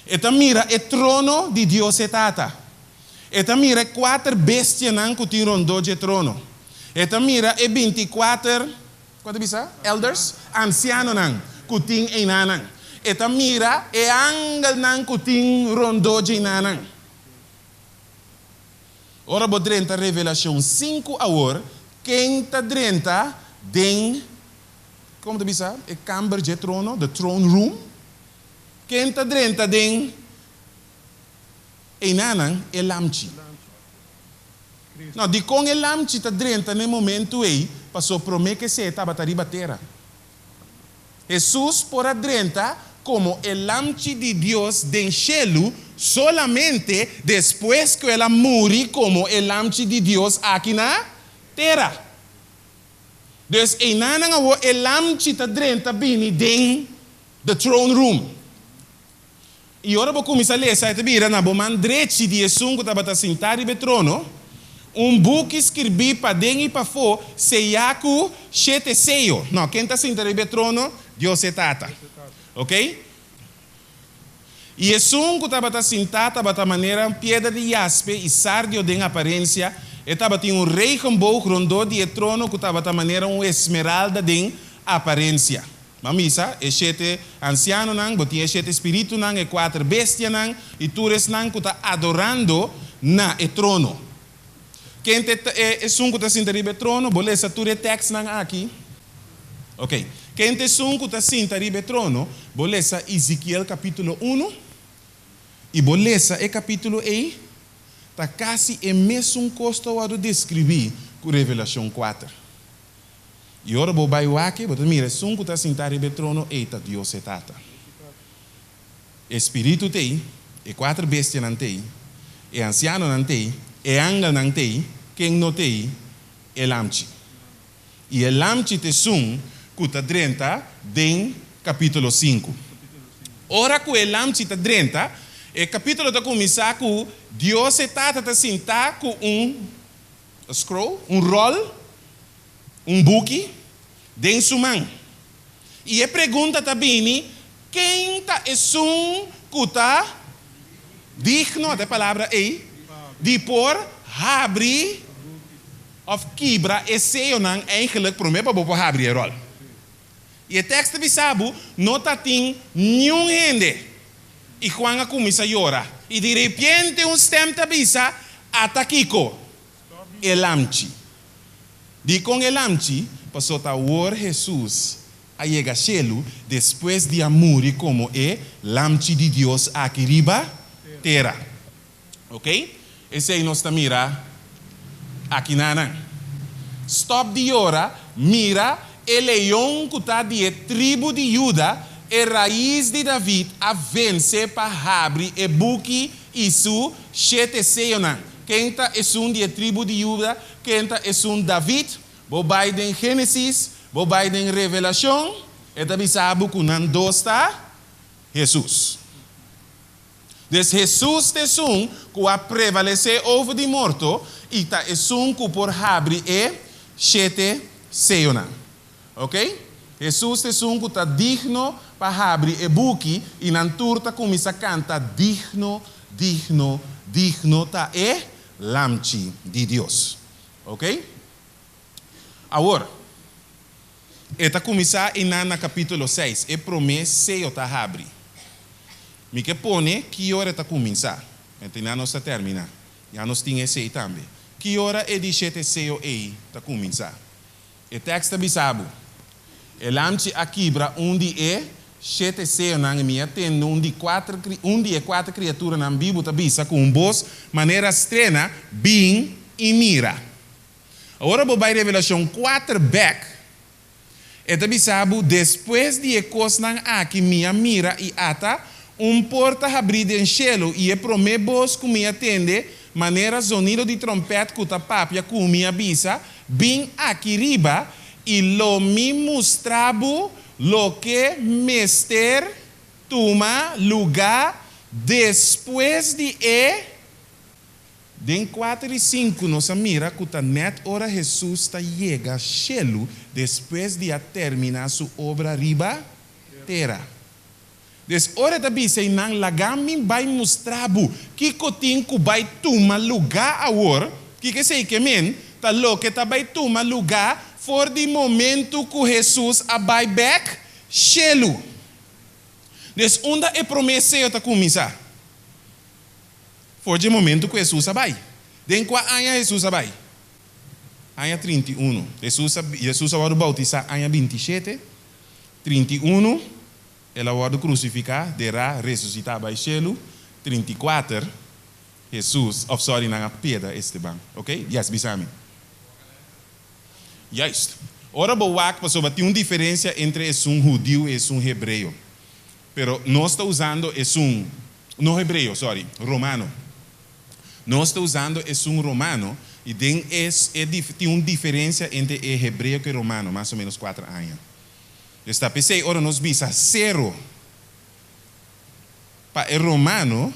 E ta mira e trono di Dios e Tata. E ta mira e kuater bestianan cu tin rondó dje trono. E ta mira e binticuater. Kua ta bisa? Elders, ansianonan ku tin einanan. E ta mira e angelnan ku tin rondó djeinanan. Ora bo drenta Revelashon sinku awor, ken ta drenta den, komo ta bisa, e kamber dje trono, the throne room? Ken ta drenta den einanan? E Lamchi. No, dikon e lamchi ta drenta na e momentu ei? Paso promé ku esei e tabata riba tera. Hesus por a drenta komo e Lamchi di Dios den shelu solamente despues ku el a muri komo e Lamchi di Dios aki na tera. Dus einanan awor e Lamchi ta drenta bini den the throne room. I ora bo kuminsá lesa, e ta bira na bo man drechi di esun ku tabata sintá riba e trono, un buki skirbí paden i pafó, seyá ku shete seyo. No, ken ta sinta riba e trono? Dios e Tata. Oké? I esun ku tabata sintá tabata manera un piedra di jaspe i sardio den aparensia, e tabatin un regenboog rondó di e trono ku tabata manera un esmeralda den aparensia. Bo a misa e shete ansianonan, bo tin e shete spiritunan, e kuater bestianan i tur esnan ku ta adorando na e trono. Ken ta e esun ku ta sinta riba e trono? Bo lesa tur e tèkstnan aki? Oké. Ken ta esun ku ta sinta riba e trono? Bo lesa Ezekiel kapítulo unu i bo lesa e kapítulo ei, ta kasi e mesun kos ta wòrdu deskribí ku Revelashon kuater. I ora bo bai wak, bo ta mira esun ku ta sintá riba e trono ei ta Dios e Tata. E spiritu t'ei, e kuater bestianan t'ei, e ansianonan t'ei, e angelnan t'ei, ken no t'ei? E Lamchi. I e Lamchi t'esun ku ta drenta den kapítulo sinku. Ora ku e Lamchi ta drenta, e kapítulo ta kuminsá ku Dios e Tata ta sintá ku un scroll, un ròl, un buki den su man. I e pregunta ta bini, Ken ta esun ku ta digno, ata e palabra ei, di por habri? Òf kibra e seyonan eigenlijk promé pa bo por habri e ròl. I e tekst ta bisa bo, No ta tin niun hende. I Juan a kuminsá yora. I di repente un stèm ta bisa, Ata kiko? E lamchi. Dikon e lamchi? Pasobra ta awor Hesus a yega shelu despues di a muri komo e Lamchi di Dios aki riba tera. Ok? Esei nos ta mira akinanan. Stòp di yora, mira, e leon ku ta di e tribu di Juda, e rais di David, a vense pa habri e buki i su shete seyonan. Ken ta esun di e tribu di Juda? Ken ta esun David? Bo bai den Génesis, bo bai den Revelashon, e ta bisa bo ku nan dos ta Hesus. Dus Hesus ta esun ku a prevalesé over di morto i ta esun ku por habri e shete seyonan. Ok? Hesus ta esun ku ta digno pa habri e buki i nan tur ta kuminsá kanta digno, digno, digno ta e Lamchi di Dios. Ok? Awor, e ta kuminsá einan na kapítulo seis, e promé seyo ta habri. Mi ke pone ki ora e ta kuminsá. Enta einan nos ta terminá. Ya nos tin esei tambe. Ki ora e di shete seyo ei ta kuminsá? E tèkst ta bisa bo, E lamchi a kibra un di e shete seyonan i mi a tende un di kuater un di e kuater kriaturanan bibu ta bisa ku un bos manera strena, Bin i mira. Ora bo bai Revelashon kuater bèk, e ta bisa bo, Despues di e kosnan aki mi a mira i ata, un porta habrí den shelu, i e promé bos ku mi a tende, manera zonido di tròmpèt ku ta papia ku mi a bisa, Bin aki riba, i lo mi mustra bo loke mester tuma lugá despues di e. Den kuater i sinku nos a mira ku ta nèt ora Hesus ta yega shelu despues di a terminá su obra riba tera. Des ora e ta bisa einan, Laga mi bai mustra bo kiko tin ku bai tuma lugá awor. Kiko esei ke men? Ta loke ta bai tuma lugá for di momentu ku Hesus a bai bèk shelu. Des unda e promé seo ta kuminsá? For dje momentu ku Hesus a bai. Den kua aña Hesus a bai? Aña 31. Hesus a Hesus a wòrdu boutisá aña 27. 31, El a wòrdu krusifiká, derá, resusitá bai shelu. 34, Hesus, òf sòri nan a piedra Esteban. Oke? Yes, bisa mi. Juist. Ora bo wak pasobra tin un diferensia entre esun hudiu i esun hebreo. Pero nos ta usando esun, no hebreo, sorry, romano. Nos ta usando esun romano y den es e tin un diferencia entre e hebreo cu e romano, mas o menos cuater aña. Dus ta p'esey ora nos bisa cero pa e romano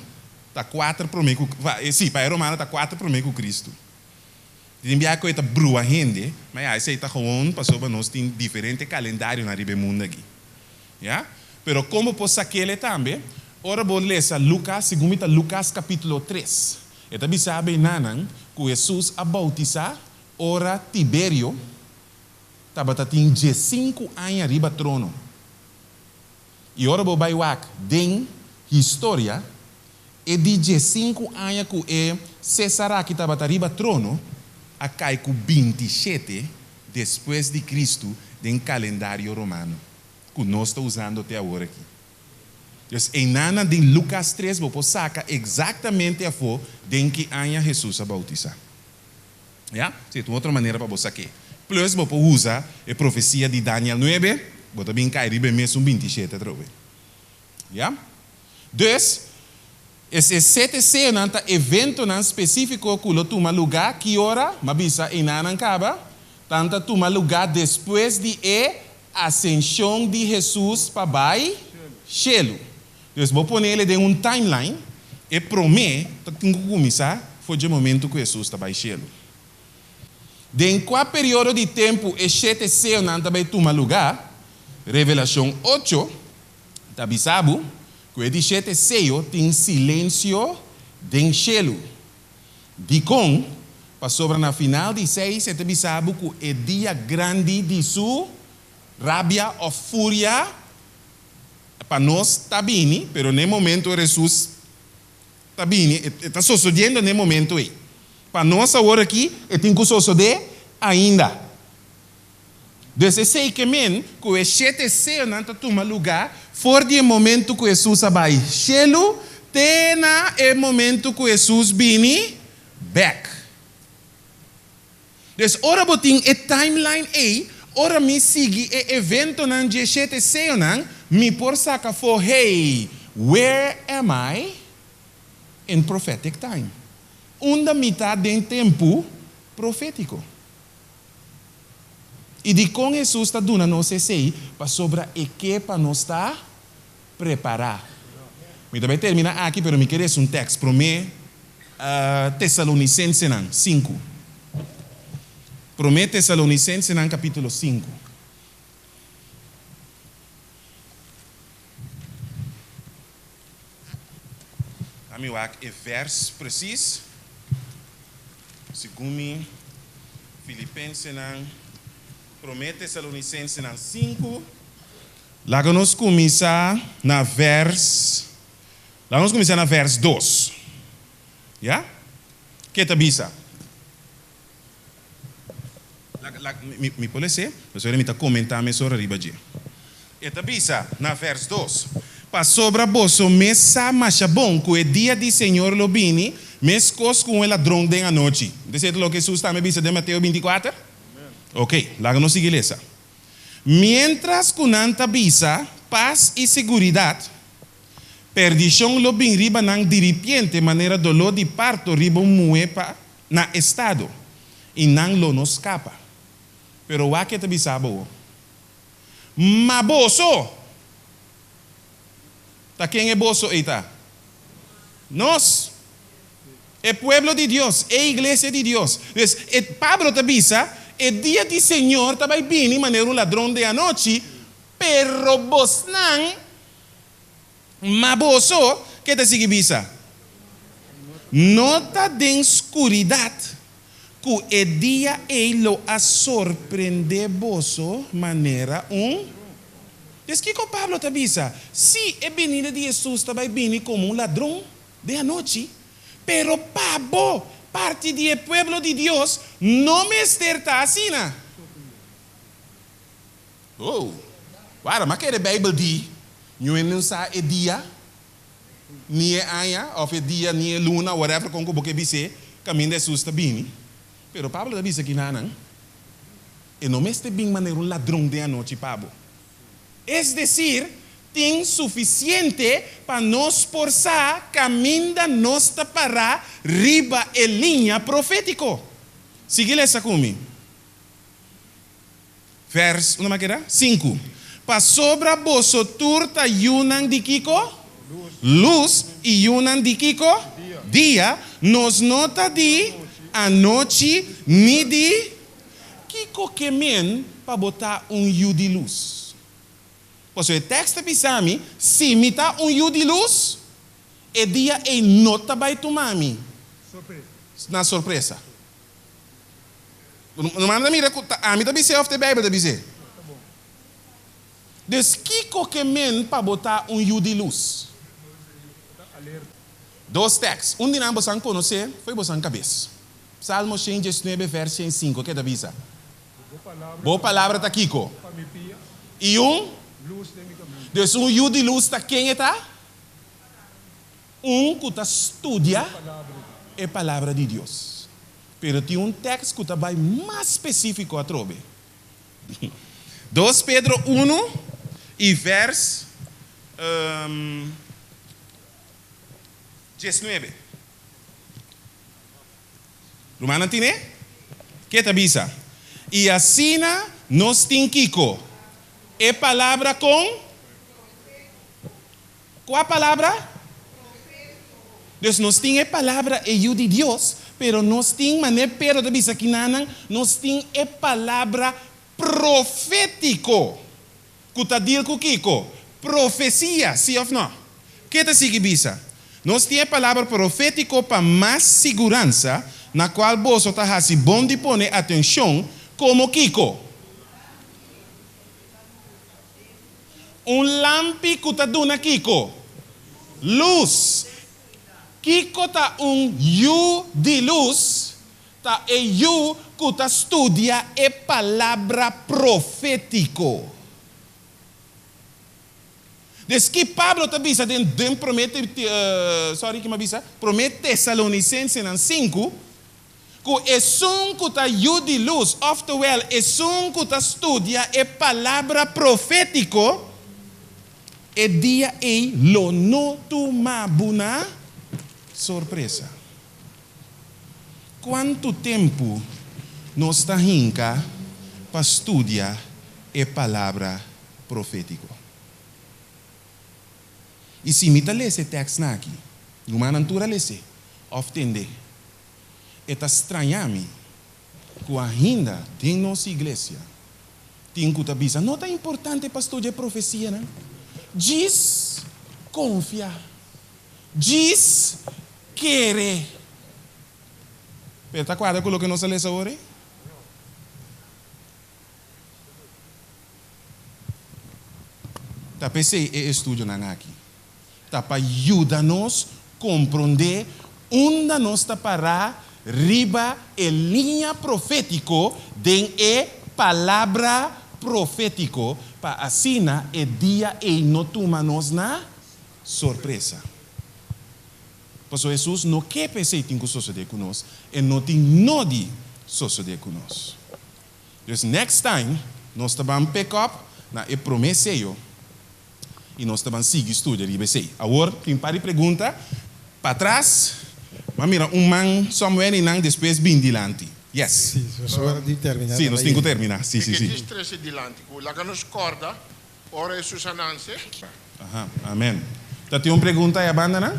ta cuater prome cu, pa e, si, pa e romano ta cuater prome cu Cristo. Tin bia cu e ta brua hende, ma ya, esey ta gewoon pasobra nos tin diferente calendarionan riba e mundo aki. Ya? Pero kon bo por sak'el tambe? Ora bo lesa Lukas, segun mi ta Lukas kapítulo tres, e ta bisa benanan ku Hesus a boutisá ora Tiberio tabata tin diesinku aña riba trono. I ora bo bai wak den historia, e di diesinku aña ku e Sésar aki tabata riba trono a kai ku 27 despues di Kristu den kalendario romano ku nos ta usando te awor aki. Dus einanan den Lukas tres bo por saka eksaktamente afó den ki aña Hesus a boutisá. Ya? Sí, ta un otro manera pa bo sak'é. Plus bo por usa e profesia di Daniel nuebe, bo ta bin kai riba e mesun 27 atrobe. Ya? Dus, e sete seyonan ta eventonan spesífiko ku lo tuma lugá ki ora? M'a bisa einanan kaba, tan ta tuma lugá despues di e asenshon di Hesus pa bai shelu. Dus bo pone el den un timeline, e promé ta tin ku kuminsá for dje momentu ku Hesus ta bai shelu. Den kua periodo di tempu e shete seyonan ta bai tuma lugá? Revelashon ocho ta bisa bo ku e di shete seyo tin silensio den shelu. Dikon? Pasobra na final di seis e ta bisa bo ku e dia grandi di su rabia òf furia pa nos ta bini, pero n'e momento Hesus ta bini, e ta sosodiendo n'e momento ei. Pa nos awor aki e tin ku sosodé ainda. Dus esei ke men ku e shete seonan ta tuma lugá for di e momentu ku Hesus a bai shelu te na e momentu ku Hesus bini bèk. Dus ora bo tin e timeline ei, ora mi sigui e eventonan dje shete seonan, mi por saka afó, hey, where am I in prophetic time? Unda mi ta den tempu profétiko? I dikon Hesus ta duna nos esei? Pasobra e ke pa nos ta prepará. Mi ta bai terminá aki, pero mi ke lesa un tèks, Promé Tesalonisensenan sinku. Promé Tesalonisensenan kapítulo sinku. Ami wak e vers precies. Segun mi, Filipensenan, Promé Tesalonisensenan sinku. Laga nos kuminsá na vers, laga nos kuminsá na vers dos. Ya? Ke ta bisa? Laga, laga, mi, mi por les'é, pasobra mi ta komentá mesora riba dje. E ta bisa na vers dos, Pasobra boso mes sa masha bon ku e dia di Señor lo bini meskos ku un e ladron den anochi. Bo ta sierto loke Hesus tambe bisa den Mateo binti kuater? Oke, laga nos sigui lesa. Miéntras ku nan ta bisa, Pas i seguridat, perdishon lo bin riba nan diripiente manera doló di parto riba un muhé pa na estado, i nan lo no skapa. Pero wak e ta bisa bo. Ma boso! Ta ken e boso ei ta? Nos! E pueblo di Dios, e iglesia di Dios. Dus, e Pablo ta bisa, e dia di Señor ta bai bini manera un ladron den anochi, pero bosnan, ma boso, ke ta sigui bisa? No ta den skuridat, ku e dia ei lo a sorprendé boso manera un. Des kiko Pablo ta bisa? Sí, e binida di Hesus ta bai bini komo un ladron den anochi, pero pa bo, parti di e pueblo di Dios, no mester ta asina. Oh, wara, m'a kere Beibel di, Ñu'e no sa e dia, ni e aña, òf e dia, ni e luna, whatever kon ku bo ke bis'é, kaminda Hesus ta bini. Pero Pablo ta bisa kinanan, E no mester bin manera un ladron den anochi pa bo. Es desir, tin sufisiente pa nos por sa kaminda nos ta pará riba e liña profétiko. Sigui lesa ku mi. Vers, unda mi a keda? Sinku. Pasobra boso tur ta yunan di kiko? Lus. I yunan di kiko? Dia. Nos no ta di anochi ni di. Kiko ke men pa bo ta un yu di lus? Pasobra e tèks ta bisa mi, si mi ta un yu di lus, e dia ei no ta bai tuma mi na sorpresa. No manda mira ku ta ami ta bis'é òf ta e Beibel ta bis'é. Dus kiko ke men pa bo ta un yu di lus? Dos tèks. Un di nan bosan konosé fo'i bosan kabes. Salmo 119 vèrs 105 ke ta bisa, Bo palabra ta kiko? I un? Dus un yu di lus ta ken e ta? Un ku ta studia e Palabra di Dios. Pero tin un tèks ku ta bai mas spesífiko atrobe. Dos Pedro unu i vèrs diesnuebe. Rumannan tine? Ke ta bisa? I asina nos tin kiko? E palabra kon? Kua palabra? Dus nos tin e palabra e Yu di Dios, pero nos tin, manera Pedro ta bisa kinanan, nos tin e palabra profétiko, ku ta deal ku kiko? Profesia, sí òf nò? Ke ta sigui bisa? Nos tin e palabra profétiko pa mas siguransa. na kual boso ta hasi bon di pone atenshon, komo kiko? Un lampi ku ta duna kiko? Lus. Kiko ta un yu di lus? Ta e yu ku ta studia e palabra profétiko. Des ki Pablo ta bisa den den promé sorry ki mi a bisa promé Tesalonisensenan sinku ku esun ku ta yu di lus òftewel esun ku ta studia e palabra profétiko e dia ei lo no tuma bo na sorpresa. Kuantu tempu nos ta hinka pa studia e palabra profétiko? I si mi ta lesa e tèkstnan aki, rumannan tur a les'é òf tend'é, e ta strañá mi ku ainda den nos iglesia tin ku ta bisa, No ta importante pa studia e profesianan. Djis konfia. Djis kere. Pero ta kuadra ku loke nos a lesa awor ei? Ta p'esei e estudionan aki ta pa yuda nos komprondé unda nos ta pará riba e liña profétiko den e Palabra profétiko pa asina e dia ei no tuma nos na sorpresa. Pasobra Hesus no ke pa esei tin ku sosodé ku nos, e no tin nodi sosodé ku nos. Dus next time nos ta ban pick up na e promé seyo i nos ta ban sigui studia riba esei. Awor tin par di pregunta patras, m'a mira un man somewhere einan despues bin dilanti. Yes. Sí, nos ora di terminá Sí, nos tin ku terminá. Sí, sí, Mi ke sí. djis trese dilanti ku laga nos kòrda ora Hesus a nanse. Aha, amen. Ta tin un pregunta e abandanan?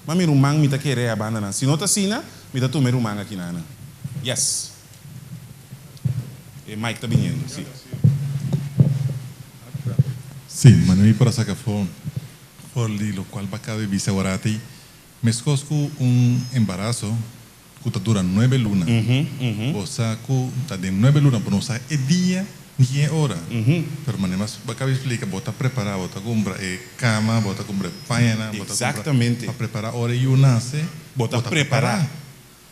M'a mira un man mi ta kere e abandanan. Si no ta asina, mi ta tuma e ruman akinanan. Yes. E mic ta biniendo, si. Si, manera mi por a saca for for di locual bo a caba di bisa aworati, mescos cu un embaraso cu ta dura nuebe luna, bo sa cu ta den nuebe luna, bo no sa e dia ni e ora, pero manera bo a caba di splica, bo ta prepara, bo ta cumpra e cama, bo ta cumpra e pañanan, bo ta cumpra pa prepara ora e yu nace, Bo ta prepara.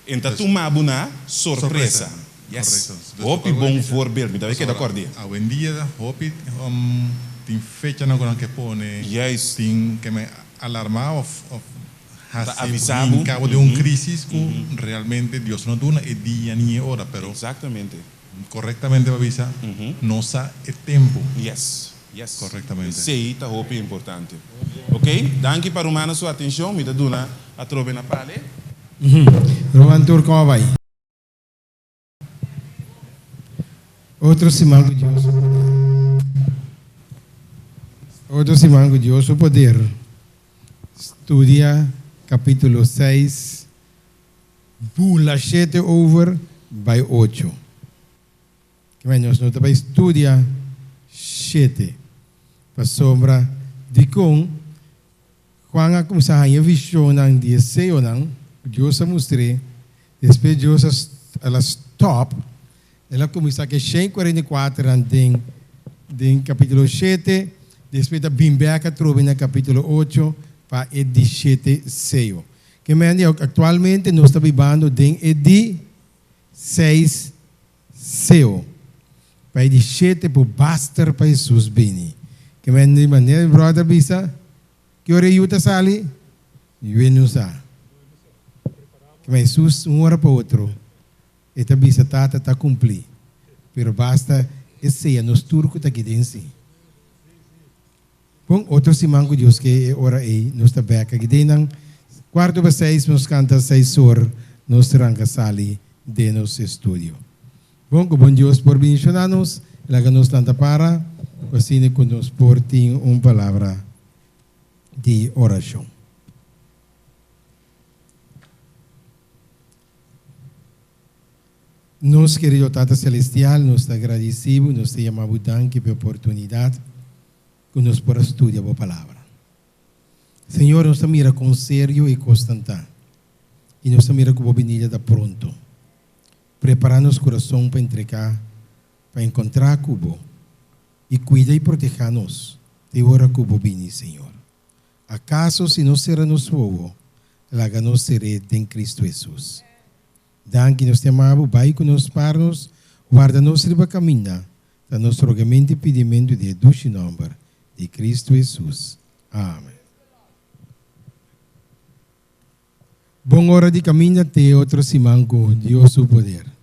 En ta tuma bo na sorpresa. Yes. Hopi bon voorbeeld. Mi ta bay keda kòrd'é. Awendia hopi tin fechanan ku nan ke pone. Juist. Tin ke men alarmá òf Ta hasi avisá bo. hinka bo den un krisis ku realmente Dios no duna e dia ni e ora. Pero Exactamente. korektamente bo a bisa no sa e tempu. Yes. Yes. Korektamente. Esei ta hopi importante. Ok. Danki pa rumannan su atencion. Mi ta duna atrobe na pale. Ruman tur como a bai? Otro siman cu Dios su poder. Otro siman cu Dios su poder. Studia capítulo 6, bula 7 over bai 8. Kibè nos no ta bai studia 7 pasobra dikon Juan a kuminsá haña vishonnan di e seyonan ku Dios a mustr'é. Despues Dios a el a stòp, el a kuminsá ku e 144nan den den kapítulo shete, despues ta bin bèk atrobe na kapítulo ocho pa e di shete seyo. Ke mende aktualmente nos ta bibando den e di seis seyo. Pa e di shete por baster pa Hesus bini. Ke mende manera mi bròder a bisa, Ki ora e yu ta sali? Yue no sa. Kima Hesus un ora pa otro e ta bisa Tata ta kumpli, pero basta e sea nos tur ku ta keda ensi. Bon, otro siman ku Dios ke e ora ei nos ta bek aki den nan kuarto pa seis nos kanta seis or nos ranka sali den nos estudio. Bon, ku bon Dios por bendishoná nos, laga nos lanta para, ku asina ku nos por tin un palabra di orashon. Nos kerido Tata Selestial, nos ta gradisí bo, nos ta yama bo danki pa e oportunidat ku nos por a studia bo Palabra. Señor, nos ta mira kon serio e kosnan ta, i nos ta mira ku bo binida ta pronto. Prepará nos kurason pa entregá, pa enkontrá ku Bo, i kuida i protehá nos te ora ku Bo bini, Señor. Akaso si nos sera nos wowo, laga nos ser'é den Kristu Hesus. Danki nos te ama Bo, bai ku nos, par nos, warda nos riba kaminda, ta nos rogamentu i pidimentu di e dushi nòmber di Kristu Hesus. Amen. Bon ora di kaminda te otro siman ku Dios su poder.